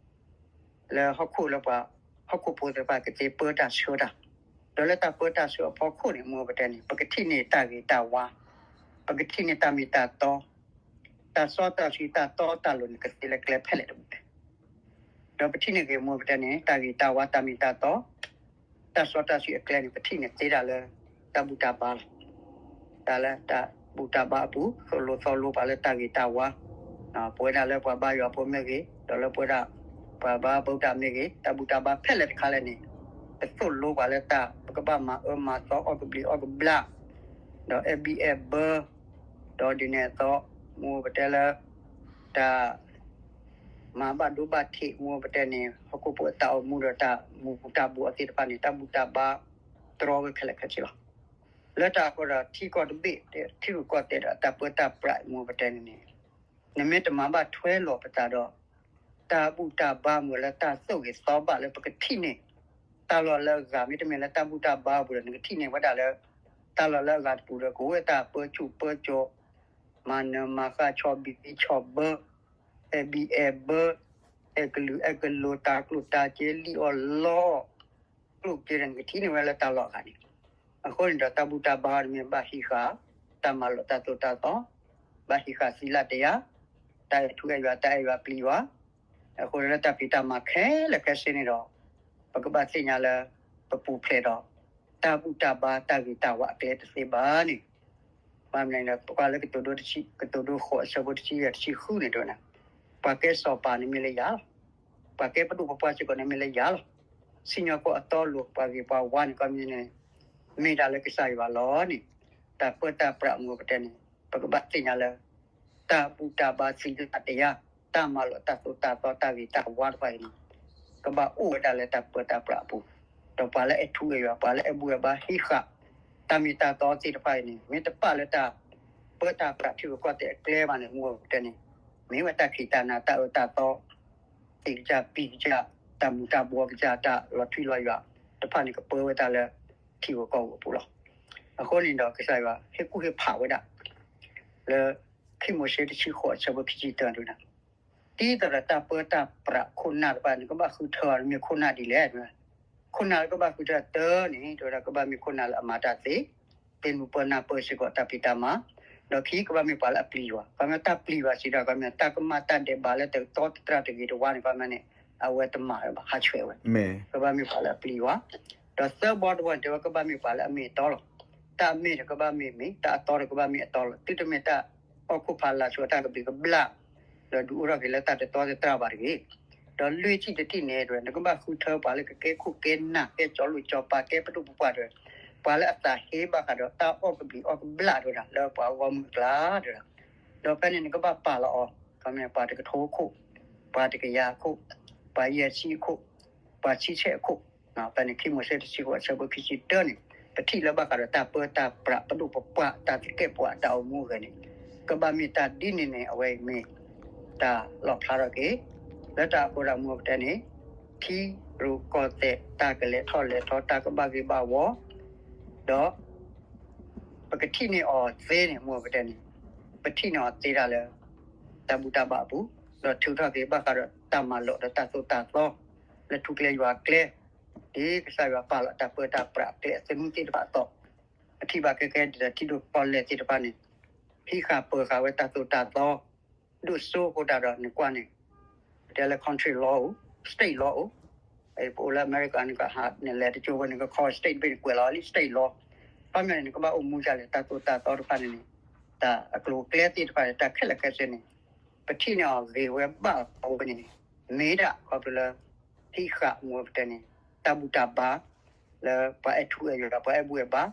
လၢဟီၣ်ခိၣ်လၢပှၤ ဟီၣ်ခိၣ်ဖိသ့ၣ်တဖၣ်ကသ့ပၢတၢ်ဆှၢတၢ်, ဒီးလၢတၢ်ပၢတၢ်ဆှၢအဖီခိၣ်န့ၣ် မူပတဲန့ၣ် ပကထံၣ်န့ၢ်တၢ်ဂ့ၤတၢ်ဝါ, ပကထံၣ်န့ၢ်တၢ်မ့ၢ်တၢ်တီ, တၢ်စီတၢ်ဆှံတၢ်တီတၢ်လိၤန့ၣ် ကသ့လၢကျဲဖဲလဲၣ်တမူ ဒီးပထံၣ်န့ၢ်ဂ့ၤ မူပတဲန့ၣ် တၢ်ဂ့ၤတၢ်ဝါတၢ်မ့ၢ်တၢ်တီ တၢ်စီတၢ်ဆှံအကျဲန့ၣ် ပထံၣ်န့ၢ်သ့ဒၣ်လၢ တၢ်ဘူၣ်တၢ်ဘါလီၤ. တၢ်လၢတၢ်ဘူၣ်တၢ်ဘါအပူၤ သိၣ်လိသီလိပှၤလၢတၢ်ဂ့ၤတၢ်ဝါ, ပဝဲဒၣ်လၢပှၤဘါယွၤဖိမ့ၢ်ဂ့ၤ, ဒီးလၢပဝဲဒၣ် ပှၤဘါဗုဒ္ဓမ့ၢ်ဂ့ၤ, တၢ်ဘူၣ်တၢ်ဘါဖဲလဲၣ်တခါလဲၣ်န့ၣ် ကသိၣ်လိပှၤလၢတၢ် ပကဘၣ်မၤအၢမၤသီအီၣ်ကဘျံးအီၣ်ကဘျၣ်, ဒီးအဲၣ်ဘံအဲၣ်ဘၢ ဒီးဒ်န့ၣ်အသိး မူပတဲလၢ တၢ် မၤဘၣ်ဒိဘၣ်ထံး မူပတဲန့ၣ် ဟီၣ်ခိၣ်ဖိအတၢ်အိၣ်မူဒီးတၢ်မူတၢ်ဘှီးအသ့ၣ်တဖၣ်န့ၣ် တၢ်ဘူၣ်တၢ်ဘါတြီဝဲခဲလၢာ်ခဲဆ့လီၤ. လၢတၢ်အဃိဒီးထံကီၢ်တဘ့ၣ် ထံရူၢ်ကီၢ်သဲးဒီးတၢ်ပၢတၢ်ပြး မူပတဲန့ၣ်န့ၣ် နမ့ၢ်တမၤဘၣ်ထွဲလိာ်ပသးဒီး တၢ်ဘူၣ်တၢ်ဘါမ့ၢ်လၢတၢ်သိၣ်ဂ့ၤသီဘၣ်လၢပကထံၣ်န့ၢ် တၢ်လီၢ်လၢအဂၤ မ့တမ့ၢ်လၢတၢ်ဘူၣ်တၢ်ဘါအပူၤဒီး နကထံၣ်န့ၢ်ဝဲဒၣ်လၢ တၢ်လီၢ်လၢအဂၤတပူၤဒီး ကအိၣ်ဝဲတၢ်ပၢဆူၣ်ပၢစိး မၤနၢၤမၤဃၣ် ဆီၣ်ဘံၣ်ဆီၣ်ဘၢ အဲၣ်ဘံၣ်အဲၣ်ဘၢ အဲၣ်ကလုာ်အဲၣ်ကလိၤ တၢ်ကျိၣ်တၢ်စ့ လံၣ်အီၣ်လီအီၣ် ကျိၣ်စ့ဒီး နကထံၣ်န့ၢ်ဝဲလၢတၢ်လီၢ်အဂၤန့ၣ် အဃိန့ၣ်ဒီးတၢ်ဘူၣ်တၢ်ဘါန့ၣ်မ့ၢ်ဘၣ်ဟံးဃာ် တၢ်မၤလိာ်တၢ်သိၣ်တၢ်သီ, ဘၣ်ဟံးဃာ်သံလၣ်တယၢ်, တၢ်အဲၣ်ထူအဲၣ်ယွၤ တၢ်အဲၣ်ယွၤပျံၤယွၤ, အဃိလၢတၢ်ဖံးတၢ်မၤခဲလၢာ်ခဲဆ့န့ၣ်ဒီး ပကဘၣ်သ့ၣ်ညါလၢ ပပူၤဖျဲးဒီး တၢ်ဘူၣ်တၢ်ဘါတၢ်ဂ့ၤတၢ်ဝါအကျဲတသ့ဘၣ်န့ၣ် ဘၣ်မနုၤလဲၣ် ပကွၢ်လၢကတိၤဒိတဆံ ကတိၤဒိဃိးအဆၢဖိတဆံယဲၢ်တဆံဃုန့ၣ်တဲဝဲဒၣ်, ပှၤကဲစီၤပၤန့ၣ်မ့ၢ်လၢယၤလီၤ. ပှၤကဲပဒိၣ်ပပှၢ်စ့ၢ်ကီးန့ၣ်မ့ၢ်လၢယၤလီၤ. စံၣ်ညီၣ်ကွီၢ်အတီအလိၤ ပှၤဂ့ၤပှၤဝါန့ၣ် ကီမ့ၢ်န့ၣ် မ့ၢ်ဒၣ်လၢကစၢ်ယွၤလီၤန့ၣ်, တၢ်ပၢတၢ်ပြးအမူပတဲန့ၣ် ပကဘၣ်သ့ၣ်ညါလၢ တၢ်ဘူၣ်တၢ်ဘါသံလၣ်တယၢ် တၢ်မၤလိာ်တၢ်သိၣ်တၢ်သီတၢ်ဂ့ၤတၢ်ဝါတဖၣ်အံၤန့ၣ် ကဘၣ်အိၣ်ဝဲဒၣ်လၢတၢ်ပၢတၢ်ပြးအပူၤ, ဒီးပှၤလၢအဲၣ်ထူအဲၣ်ယွၤ ပှၤလၢအဲၣ်ဘူၣ်အဲၣ်ဘါဟံးဃာ် တၢ်မ့ၢ်တၢ်တီသ့ၣ်တဖၣ်အံၤန့ၣ် မ့ၢ်တပာ်လၢတၢ်ပၢတၢ်ပြးထံရူၢ်ကီၢ်သဲးအကျဲဘၣ်န့ၣ် မူပတဲန့ၣ် မ့ၢ်ဝဲတၢ်ခံးတၢ်နၤ တၢ်အၢတၢ်သီ သံးကစၢ်ပံၤကစၢ် တၢ်မူၤတၢ်ဘှီကစၢ် တၢ်လီၤထွံလီၤယွၤတဖၣ်န့ၣ် ကပၢဝဲတၢ်လၢ ထံဂုၤကီၢ်ဂၤအပူၤလီၤ. အဃိန့ၣ်ဒီးကစၢ်ယွၤဟ့ၣ်ကူၣ်ဟ့ၣ်ဖးဝဲဒၣ် လၢ ခံမိၤၡ့တဆံဃိးအဆၢဖိခံဆံတၢတဲဝဲဒၣ်, ဒ်သိးဒီးတၢ်ပၢတၢ်ပြးခိၣ်နၢ်တဖၣ်န့ၣ် ကဘၣ်ဃုထၢအီၤ မ့ၢ်ခိၣ်နၢ်ဒ်လဲၣ်, ခိၣ်နၢ်လၢကဘၣ်ဃုထၢတၢန့ၣ် တဲဝဲဒၣ် ကဘၣ်မ့ၢ်ခိၣ်နၢ်လၢအမၤတၢ်သ့, သ့ၣ်မုၢ်ပၢနၢ်ပၢစ့ၢ်ကီးတၢ်ဖံးတၢ်မၤ, ဒီးခံ ကဘၣ်မ့ၢ်ပှၤလၢအပျံၤယွၤ, ခီမ့ၢ်တၢ်ပျံၤယွၤစံးဒီး ခီမ့ၢ်တၢ်ကမၣ်တၢ်ဒဲးဘးလၢတကတီတတြၢ်တဂ့ၤတဝါန့ၣ် ခီမ့ၢ်န့ၣ် အဝဲတမၤဝဲဘၣ် ဟးဆှဲးဝဲ, ကဘၣ်မ့ၢ်ပှၤလၢအပျံၤယွၤ, ဒီးသၢဘီတဘီန့ၣ် တဲဝဲ ကဘၣ်မ့ၢ်ပှၤလၢအမ့ၢ်အတီလီၤ. တၢ်အမ့ၢ်ဒီးကဘၣ်မ့ၢ်မ့ၢ်, တၢ်အတီဒီးကဘၣ်မ့ၢ်အတီလီၤ. သုတမ့ၢ်တၢ်အီၣ်ခိၣ်ဖးလၢ်ဆိ တၢ်ကဘျံးကဘျၣ် ဒီးဒုးအိၣ်ထီၣ်က့ၤလၢတၢ်တတီတတြၢ်ဘၣ်တဂ့ၤ. ဒီးလွံၢ်ထံၣ်တထံၣ်န့ၣ်တဲဝဲ နကဘၣ်ဃုထၢပှၤလၢကကဲခိၣ်ကဲနၢ် ကဲစီၤလိၣ်စီၤပၤ ကဲပဒိၣ်ပပှၢ်တဲဝဲ, ပှၤလၢအသးဟ့ဘၣ်ဃးဒီးတၢ်အီၣ်ကဘျံးအီၣ်ကဘျၣ်တဲဝဲဒၣ် လၢပှၤဂီၢ်မုၢ်အကျါတဲဝဲဒၣ်. ဒီးဖဲန့ၣ်နကဘၣ်ပာ်လီၤအီၤ ခီမ့ၢ်ပှၤတကထိခိၣ်, ပှၤတကယၤခိၣ်, ပှၤယဲၢ်ဆံခိၣ်, ပှၤဆံဆဲးခိၣ်, ဖဲန့ၣ် ခံမိၤၡ့တဆံဃိးအဆၢဖိခံဆံတၢန့ၣ် ပထံၣ်လၢဘၣ်ဃးဒီးတၢ်ပၢတၢ်ပြးပဒိၣ်ပပှၢ် တၢ်သကဲးပဝးတၢ်အိၣ်မူအဂ့ၢ်န့ၣ် ကဘၣ်မ့ၢ်တၢ်ဒ်န့ၣ်န့ၣ် အဝဲအံၤမ့ၢ် တၢ်လီၣ်ဖျါထီၣ်က့ၤ လၢတၢ်အဃိဒီးမူပတဲန့ၣ် ထံရူၢ်ကီၢ်သဲးတၢ်ကလဲၤထီၣ်လဲၤထီ တၢ်ကဘၣ်ဂ့ၤဘၣ်ဝီ ဒီး ပကထံၣ်န့ၢ်အီၤသ့န့ၣ် မူပတဲန့ၣ် ပထံၣ်န့ၢ်အီၤသ့ဒၣ်လၢ တၢ်ဘူၣ်တၢ်ဘါအပူၤ, ဒီးထုးထီၣ်က့ၤဘၣ်ဃးဒီးတၢ်မၤလိာ်ဒီးတၢ်သိၣ်တၢ်သီ လၢထူကျဲယွၤကျဲ ဒ်ကစၢ်ယွၤပာ်လီၤတၢ်ပၢတၢ်ပြးအကျဲအသနူသ့ၣ်တဖၣ်အသိး, ပထံၣ်ဘၣ်ခဲကဲဒ်သိးထံဒိၣ်ကီၢ်လဲၢ်သ့ၣ်တဖၣ်န့ၣ် ဟံးဃာ်ပၢၤဃာ်ဝဲတၢ်သိၣ်တၢ်သီ ဒိၣ်စိဃိတၢ်ဒီးနကွၢ်န့ၣ် ပတဲလၢ country law အိၣ်, state law အိၣ်, ပအိၣ်လၢအမဲရကၤန့ၣ် ကဟးနလဲၤတကၠိဝဲန့ၣ် ကခီ state တဘ့ၣ်န့ၣ် ကွဲးလီၤလံ state law, ခီမ့ၢ်န့ၣ် နကဘၣ်အိၣ်မူဒ်လဲၣ် တၢ်သိၣ်တၢ်သီတဖၣ်န့ၣ်န့ၣ် တၢ်အကျိၤအကျဲသ့ၣ်တဖၣ်န့ၣ် တၢ်ခဲလၢာ်ခဲဆ့န့ၣ် ပထံၣ်န့ၢ်အီၤဂ့ၤဝဲဘၣ်အဝဲန့ၣ်န့ၣ် မ့ၢ်ဒၣ်ခီဖျိလၢ ဟံးဃာ်မူပတဲန့ၣ် တၢ်ဘူၣ်တၢ်ဘါ လၢပှၤအဲၣ်ထူအဲၣ်ယွၤ ပှၤအဲၣ်ဘူၣ်အဲၣ်ဘါ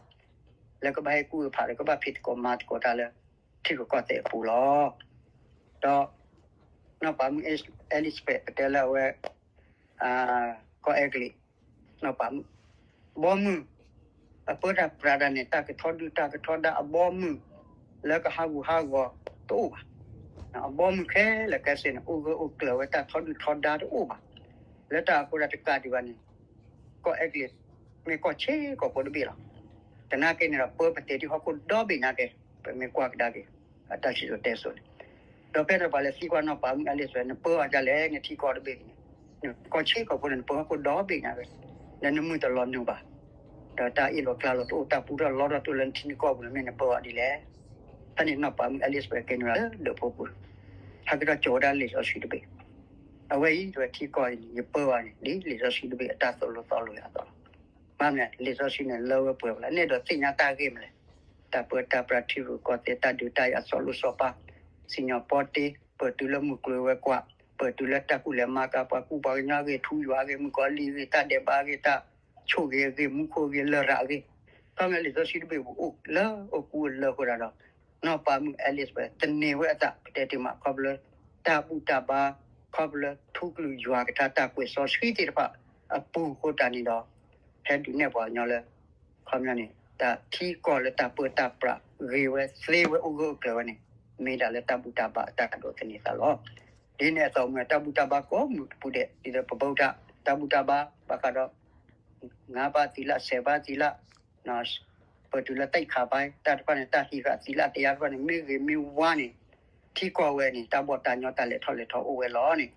လၢကဘၣ်ဟ့ၣ်ကူၣ်ဟ့ၣ်ဖးဒီး ကဘၣ်ဖံးသကိးမၤသကိးတၢ်လၢ ထံရူၢ်ကီၢ်သဲးအပူၤလီၤ. ဒီး နီၢ်ပၤမုၣ် Elizabeth ပတဲလၢအဝဲ ကီၢ်အဲကလံး နီၢ်ပၤမုၣ် ဘီမုၢ် အပၢတၢ်ပြးတၢ်န့ၣ် တၢ်ကထီဒုၣ်တၢ်ကထီဒါအဘီမုၢ် လၢကဟးဂူာ်ဟးဂီၤတအိၣ်ဘၣ်. အဘီမုၢ်ခဲလၢာ်ခဲဆ့န့ၣ် အိၣ်ဂၢၢ်အိၣ်ကျၢၤဝဲ တၢ်ထီဒုၣ်ထီဒါတအိၣ်ဘၣ်. လၢတၢ်အဃိဒီးတကးဒံးဘၣ်န့ၣ် ကီၢ်အဲကလံး မ့ၢ်ကီၢ်ဆ့ကီၢ်ဖိတဘ့ၣ်လီၤ. သနာ်က့န့ၣ်ဒီး ပၢပတဲာ်ထံဟီၣ်ခိၣ်ဒီဘ့ၣ်နာ်က့ ပမ့ၢ်ကွၢ်ကဒါက့ၤ အတၢ်စံၣ်စိၤတဲစိၤန့ၣ် ဒီးဖဲန့ၣ်ပှၤလဲၤသံကွၢ်နီၢ်ပၤမုၣ် Elizabeth နပၢအီၤဒ်လဲၣ် နထံကီၢ်တဘ့ၣ်န့ၣ် ကီၢ်ဆ့ကီၢ်ဖိန့ၣ် နပၢဟီၣ်ခိၣ်ဒီဘ့ၣ်နာ်က့ ဒီးနမုၢ်တလီၤနုာ်ဘၣ် ဒီးတၢ်အ့ၣ်လိာ်ကျါလိာ်တအိၣ် တၢ်ပူထီၣ်လီထီၣ်တအိၣ်လၢနထံနကီၢ်ပူၤန့ၣ် မ့ၢ်နပၢအီၤဒ်လဲၣ်. ဖဲန့ၣ်နီၢ်ပၤမုၣ် Elizabeth ကဲန့ၢ်ဝဲဒၣ်လၢဒၢးဖိပူၤ ဟဲက့ၤဒီးကၠီၤဝဲဒၣ်လံာ်စီဆှံတဘ့ၣ် အဝဲအံၤ တဝဲထံကီၢ်အံၤန့ၣ် ယပၢအီၤန့ၣ် ဒ်လံာ်စီဆှံတဘ့ၣ်အတၢ်သိၣ်လိသီလိအသိးလီၤ. မ့ၢ်မနုၤ လံာ်စီဆှံန့ၣ် လၢဝဲပှဲၤဝဲလီၤ. န့ၣ်ဒီးသ့ၣ်ညါတၢ်ဂ့ၢ်မနုၤလဲၣ်, တၢ်ပၢတၢ်ပြးထံရူၢ်ကီၢ်သဲး တၢ်ဒုးတၢ်ယၤ စီၤလိၣ်စီၤပၤ စံၣ်ညီၣ်ပီတ့ ပၢၢ်တုၤလၢမုၢ်ကျိၤဝဲၤကွာ် ပၢၢ်တုၤလၢတၢ်ကူၣ်လဲၤမၤကၤ ပှၤကူပှၤကညီအဂ့ၢ် ထူယွၤအဂ့ၢ် မုၣ်ကီၤလံၢ်အဂ့ၢ် တၢ်ဒဲးဘးအဂ့ၢ် တၢ်ဆိၣ်ဂ့ၤအဂ့ၢ် မူခိၣ်အဂ့ၢ် လရာ်အဂ့ၢ် ခီမ့ၢ်လံာ်စီဆှံတဘ့ၣ်ပူၤအိၣ်လၢအိၣ်ကူအိၣ်လၢအဃိဒီး နီၢ်ပၤမုၣ် Elizabeth သန့ၤဝဲအသး ပတဲတ့ၢ်မး ခီဖျိလၢ တၢ်ဘူၣ်တၢ်ဘါ ခီဖျိလၢထူကလုာ်ယွၤကထါ တၢ်ကွဲးစီဆှံသ့ၣ်တဖၣ်အပူၤအဃိသတးန့ၣ်ဒီး ဟဲဒုးနဲၣ်ပှၤကညီလၢ ခီပညီန့ၣ် တၢ်ထံကီၢ်လၢတၢ်ပၢတၢ်ပြးဂ့ၤဝဲသ့ဝဲအိၣ်ဂၢၢ်အိၣ်ကျၢၤဝဲန့ၣ် မ့ၢ်ဒၣ်လၢတၢ်ဘူၣ်တၢ်ဘါအတၢ်ဒိးသန့ၤသးလီၤ. ဒ်န့ၣ်အသိးမ့ၢ်တၢ်ဘူၣ်တၢ်ဘါကိးမုၢ်တပူၤဒဲး ဒ်သိးပဘၣ်တၢ် တၢ်ဘူၣ်တၢ်ဘါ ဘၣ်ဃးဒီး ငါးပါးသီလ ဆယ်ပါးသီလ ပတုၤလၢ သိက္ခာပိုင်း တၢ်တဖၣ်န့ၣ် တၢ်ဟံးဃာ်သီလတရားတဖၣ်န့ၣ် မ့ၢ်ဂ့ၤမ့ၢ်ဝါန့ၣ် ထံကီၢ်ဝဲန့ၣ် တၢ်ဘီၣ်တၢ်ညီ တၢ်လဲၤထီၣ်လဲၤထီအိၣ်ဝဲလီၤန့ၣ်.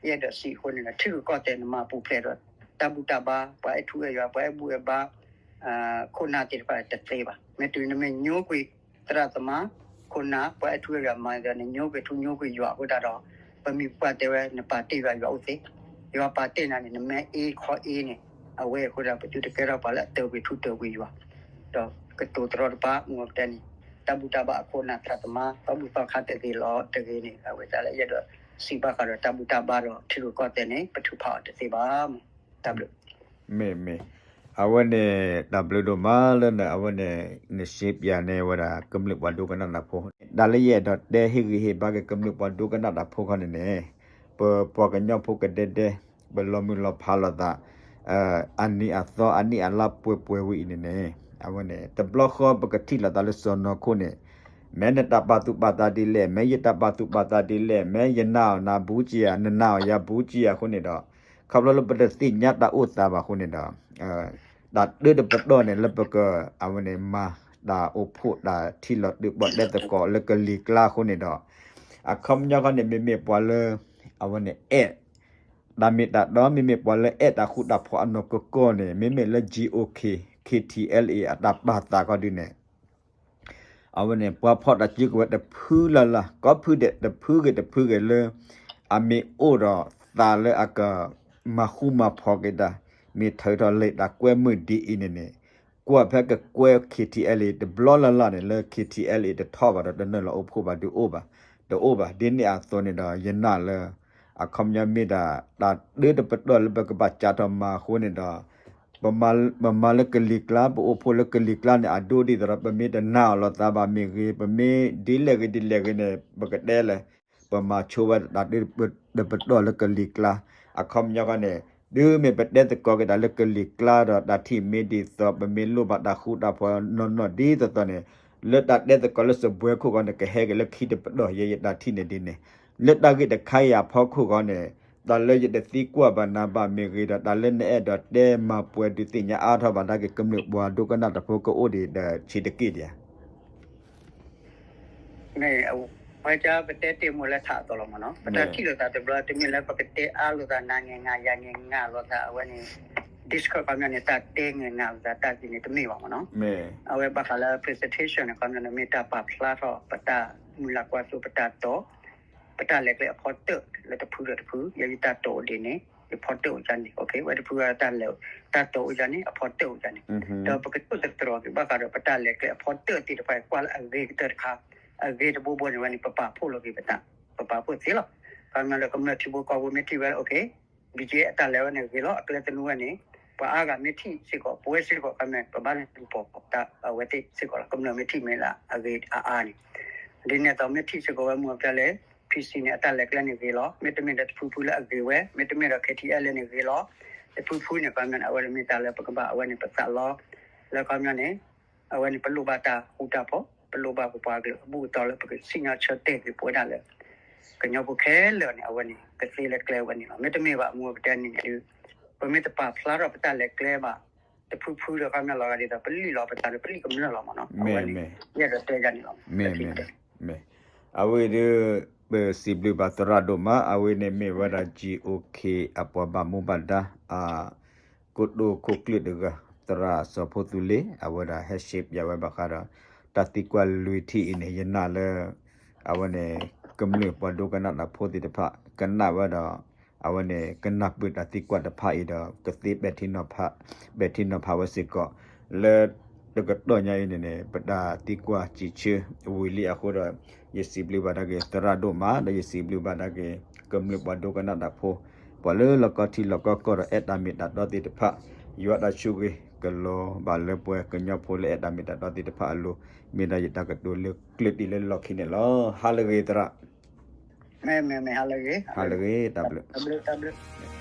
ယအဲၣ်ဒိးစံးအဃိန့ၣ်ဒီး ထံရူၢ်ကီၢ်သဲးန့ၣ် မၤပူၤဖျဲးဒီး တၢ်ဘူၣ်တၢ်ဘါ ပှၤအဲၣ်ထူအဲၣ်ယွၤ ပှၤအဲၣ်ဘူၣ်အဲၣ်ဘါ ခိၣ်နၢ်သ့ၣ်တဖၣ်တသ့ဘၣ်. မ့ၢ်တုၤနမ့ၢ်ညိကွံာ်သရၣ်သမါ, ခိၣ်နၢ်, ပှၤအဲၣ်ထူအဲၣ်ယွၤမၤဒီး နညိကွံာ်ထူညိကွံာ်ယွၤအဃိသတးဒီး ပမိၢ်ပပၢ်တဲဝဲ နပာ်တ့ၢ်ယွၤ ယွၤအိၣ်သ့, ယွၤပာ်တ့ၢ်နၤန့ၣ် နမ့ၢ်အ့ခီအ့န့ၣ် အဝဲအဃိဒီး ပသုတကဲထီၣ်ပှၤလၢအတၢၤကွံာ်ထူတၢၤကွံာ်ယွၤ, ဒီးကတိၤတရီတပါ မ့ၢ်တဲန့ၣ် တၢ်ဘူၣ်တၢ်ဘါအခိၣ်နၢ်သရၣ်သမါ သီဘူၣ်သီခါတဂ့ၤလီၤတဂ့ၤန့ၣ် အဝဲဒၣ်လၢယအဲၣ်ဒိးစံးဘၣ်ဃးဒီးတၢ်ဘူၣ်တၢ်ဘါဒီးထံရူၢ်ကီၢ်သဲးန့ၣ် ပထုးဖးအီၤတသ့ဘၣ်မး. တၢ်ဘျုး မ့ၢ်မ့ၢ်, အဝဲန့ၣ် တၢ်ဘျုးဒိၣ်မးလၢန အဝဲန့ၣ် နရှဲပၠးန့ၢ်ဝဲဒၣ်ကမျၢၢ်ပှၤဒိကနၣ်တၢ်ဖိ, တၢ်လၢယအဲၣ်ဒိးတဲဟ့ၣ်ဂံၢ်ဟ့ၣ်ဘါက့ၤကမျၢၢ်ပှၤဒိကနၣ်တၢ်ဖိခီန့ၣ်န့ၣ်, ပပှၤကညီဖိကဒဲဒဲ, ပလီၤမုၢ်လီၤဖးလိာ်သး အနံၤအသီအနံၣ်အလါပှဲၤပှဲၤဝဲအံၤန့ၣ်န့ၣ်, အဝဲန့ၣ် တဘျီဃီပကထံၣ်လိာ်သးလၢစီၢ်နီၤခိၣ်န့ၣ်, မ့ၢ်နတၢ်ပာ်သူၣ်ပာ်သးဒ်လဲၣ်, မ့ၢ်ယတၢ်ပာ်သူၣ်ပာ်သးဒ်လဲၣ်, မ့ၢ်ယနာ်အီၤနၤဘူးကံယၤ, နနာ်အီၤယၤဘူးကံယၤအဃိန့ၣ်ဒီး, ခီဖျိလၢပတသ့ၣ်ညါတၢ်အိၣ်သးဘၣ်အဃိန့ၣ်ဒီး, တၢ်တၢတပတီၢ်န့ၣ် လၢပက အဝဲန့ၣ် မၤတၢ်အိၣ်ဖှိၣ်တၢ်ထံၣ်လိာ်တၢ်ပီၣ်တဲသကိးလၢကလံၤကျါအဃိန့ၣ်ဒီး, အခီပညီခီန့ၣ် မ့မ့ၢ်ပှၤလၢ အဝဲန့ၣ်အဲၣ် တၢ်မ့ၢ်တၢ်တီ မ့မ့ၢ်ပှၤလၢအဲၣ်တၢ်ဃူတၢ်ဖိးအနီၢ်ကီၢ်ကီၢ်န့ၣ် မ့မ့ၢ်လၢ GOK KTLA အတၢ်ပာ်သးခီဒုန့ၣ်, အဝဲန့ၣ် ပှၤဖီၣ်တၢ်စုကဝဲၤတဖုလၢ်လၢ် ကိးဖုဒဲး တဖုဂ့ၤတဖုဂ့ၤလၢ အမ့ၢ်အိၣ်ဒီးသးလၢအက မၤဃူမၤဖိးက့ၤတၢ်, မ့ၢ်ထုးထီၣ်လဲၤတၢ်ကွဲမုာ်ဒ်အံၤန့ၣ်န့ၣ်, ကွၢ်ဖဲကကွဲ KTLA တဘျီလၢ်လၢ်န့ၣ် လၢ KTLA တထီၣ်ဘၣ်ဒီးတနုာ်လီၤအိၣ်ဖှိၣ်ဘၣ်ဒုးအိၣ်ဘၣ်, တအိၣ်ဘၣ်. ဒ်န့ၣ်အသိးန့ၣ်ဒီး ယနာ်လၢ အခီပညီမ့ၢ်ဒၣ် တၢ်တၢတပတီၢ်လၢပကဘၣ်ကးထီၣ်မၤအဃိန့ၣ်ဒီး ပမၤလၢကလံၤကျါ ပအိၣ်ဖှိၣ်လၢကလံၤကျါန့ၣ် အဒိဒ်သိးဒီး ပမ့ၢ်တနာ်အီၤလိာ်သးဘၣ်မ့ၢ်ဂ့ၤ, ပမ့ၢ်ဒ်လဲၣ်ဂ့ၤဒ်လဲၣ်ဂ့ၤန့ၣ် ပကတဲလဲၣ်, ပမၤဆိဝဲတၢ်တၢတပတီၢ်လၢကလံၤကျါ, အခီပညီခီန့ၣ် တုၤမ့ၢ်ပတဲသကိးက့ၤတၢ်လၢကလံၤကျါဒီး တၢ်ထံၣ်မ့ၢ်ဒ်သိး ပမ့ၢ်လိၣ်ဘၣ်တၢ်ဃူတၢ်ဖိးနီၢ်နီၢ်ဒ်သိးသိးန့ၣ်, လၢတၢ်တဲသကိးလၢစပွဲခိၣ်ဃီန့ၣ် ကဟဲက့ၤလၢခံတပတီၢ် ယဲယတၢ်ထံၣ်န့ၣ်ဒ်န့ၣ်, လၢတၢ်ဂ့ၢ်တခါအံၤအဖီခိၣ်ဃီန့ၣ် တၢ်လၢယတသံကွၢ်ဘၣ်နၤဘၣ်မ့ၢ်ဂ့ၤဒီး တၢ်လၢနအဲၣ်ဒိးတဲမၤပှဲၤဒုးသ့ၣ်ညါအါထီၣ်ဘၣ်ဒၣ်က့ၤ ကမျၢၢ်ပှၤဒိကနၣ်တၢ်ဖိကအိၣ်ဒံးဒီးဆံးတက့ၢ်ဒံးဧါ. မ့ၢ်အဝဲဒၣ်ပတဲတ့ၢ်မ့ၢ်လၢထးအသိးလီၤမ့ၢ်နီၤ, ပတၢ်ထံၣ်လိာ်သးတဘျီ တမ့ၢ်လၢပကတဲအါလိာ်သး နၤငဲၤငါ ယၤငဲၤငါလိာ်သး အဝဲန့ၣ် Discord ခီပညီန့ၣ် တၢ်တဲငဲၤငါလိာ်သးတၢ်သ့ၣ်န့ၣ် တမ့ၢ်ဘၣ်မ့ၢ်နီၤ. အဝဲဘၣ်ဃးလၢ presentation န့ၣ် ခီပညီန့ၣ် မ့ၢ်တၢ်ပာ်ဖျါထီၣ် ပတၢ်မုၢ်လၢ်ကွၢ်စိ ပတၢ်တိာ် ပတၢ်လဲၤကျဲအဖီတၢၣ်လၢတဖုဒီးတဖု, ယတၢ်တိာ်အိၣ်ဒ်န့ၣ် ယဖီတၢၣ်အိၣ်ယၤန့ၣ်, ဝဲတဖုတၢ်လဲၤ တၢ်တိာ်အိၣ်ယၤန့ၣ် အဖီတၢၣ်အိၣ်ယၤန့ၣ်, ဒီးပကတိၢ်သတြီၤက့ၤဘၣ်ဃးဒီး ပတၢ်လဲၤကျဲအဖီတၢၣ်သ့ၣ်တဖၣ် ကွၢ်လၢအဂ့ၤကတၢၢ်တခါ, အဂ့ၤတဘိဘိန့ၣ်ဝဲန့ၣ် ပပာ်ဖှိၣ်လိာ်က့ၤပသး, ပပာ်ဖှိၣ်သ့လီၤ. ခီပညီလၢကမျၢၢ်ထံဖိကီၢ်ဖိမ့ၢ်ထံၣ်ဝဲ OK, BGF အတၢ်လဲၤဝဲန့ၣ်ဂ့ၤလီၤ, အကျဲသနူဝဲန့ၣ် ပှၤအါဂၤမ့ၢ်ထံၣ်စ့ၢ်ကီး ပဝဲစ့ၢ်ကီး ခီပညီ ပဘၣ်လဲၤပီၢ်ပီၢ်တၢ်အဝဲသ့ၣ်စ့ၢ်ကီးလီၤ. ကမျၢၢ်မ့ၢ်ထံၣ်မ့ၢ်လၢအဂ့ၤအအါန့ၣ်, ဒ်န့ၣ်အသိးမ့ၢ်ထံၣ်စ့ၢ်ကီးဝဲမ့ၢ်ပတဲလဲၣ် PC န့ၣ် အတၢ်လဲၤကျဲန့ၣ်ဂ့ၤလီၤ, မ့တမ့ၢ်ဒီးတဖုဖုလၢအဂ့ၤဝဲ, မ့တမ့ၢ်ဒီး KTLA န့ၣ်ဂ့ၤလီၤ, တဖုဖုန့ၣ် ခီပညီန့ၣ် အဝဲန့ၣ်မ့ၢ်တၢ်လၢပကဘၣ်အဝဲန့ၣ် ပသးလီ လၢခီပညီန့ၣ် အဝဲန့ၣ် ပလိၣ်ဘၣ်တၢ်ဃူတၢ်ဖိး, ပလိၣ်ဘၣ်ပပှၤကလုာ်အဘူၣ်အတီၤလၢပကစံၣ်ညီၣ်ဆၢတဲာ်က့ၤပဝဲဒၣ်လၢ ကညီဖိခဲလၢာ်န့ၣ် အဝဲန့ၣ် ကသ့လၢကျဲဝဲန့ၣ်လီၤ. မ့တမ့ၢ်ဘၣ် မ့ၢ်ပတဲန့ၣ်န့ၣ် ပမ့ၢ်တပာ်ဖျါထီၣ်ပတၢ်လဲၤကျဲဘၣ် တဖုဖုဒီးခီပညီလီၤဂာ်ဒ်သိး ပလံၣ်လီၤပသးဒီး ပလံၣ်ကမျၢၢ်လီၤမ့ၢ်နီၤ. အဝဲန့ၣ် ယအဲၣ်ဒိးတဲယၤန့ၣ်လီၤ. မ့ၢ် အဝဲဒီး ပစံးဘျုးဘၣ်သရၣ်ဒိၣ်မး, အဝဲန့ၣ်မ့ၢ်ဝဲဒၣ် GOK အပှၤဘၣ်မူဘၣ်ဒါ အ ကိတိာ်ခိၣ်ကျၢၢ်တဂၤ သရၣ်စီၤဖိသူလ့ၤ အဝဲဒၣ်ဟဲရှဲပၠးဝဲဘၣ်ဃးဒီး တၢ်သံကွၢ်လွံၢ်ထံၣ်အံၤန့ၣ် ယနာ်လၢ အဝဲန့ၣ် ကမျၢၢ်ပှၤဒိကနၣ်တၢ်ဖိသ့ၣ်တဖၣ် ကနၣ်ဝဲဒီး အဝဲန့ၣ် ကနၢ်ပၢၢ်တၢ်သံကွၢ်တဖၣ်အံၤဒီး ကသ့ပဲာ်ထံနီၤဖး ပဲာ်ထံနီၤဖးဝဲစ့ၢ်ကီး လၢတကတီၢ်ညါအံၤန့ၣ်န့ၣ် ပတၢ်သံကွၢ်စံးဆၢဝံၤလံအဃိဒီး ယစံးဘျုးဘၣ်ဒၣ်က့ၤသရၣ်ဒိၣ်မး ဒီးယစံးဘျုးဘၣ်ဒၣ်က့ၤ ကမျၢၢ်ပှၤဒိကနၣ်တၢ်ဖိ ပှၤလၢလီၢ်ကီၢ်ထံလီၢ်ကီၢ်ကီၢ်ဒီးအဲၣ်တၢ်မ့ၢ်တၢ်တီသ့ၣ်တဖၣ် ယွၤတၢ်ဆိၣ်ဂ့ၤကလီၤဘၣ်လၢပှၤကညီဖိလၢအဲၣ်တၢ်မ့ၢ်တၢ်တီသ့ၣ်တဖၣ်အလိၤ မ့ၢ်ဒၣ်ယတၢ်ကတိၤလၢကျၢၢ်တံၢ်လၢလီၢ်ခံန့ၣ်လီၤ. ဟါလၢအဂ့ၤသရၣ် ဟါလၢအဂ့ၤ တၢ်ဘျုး တၢ်ဘျုး တၢ်ဘျုး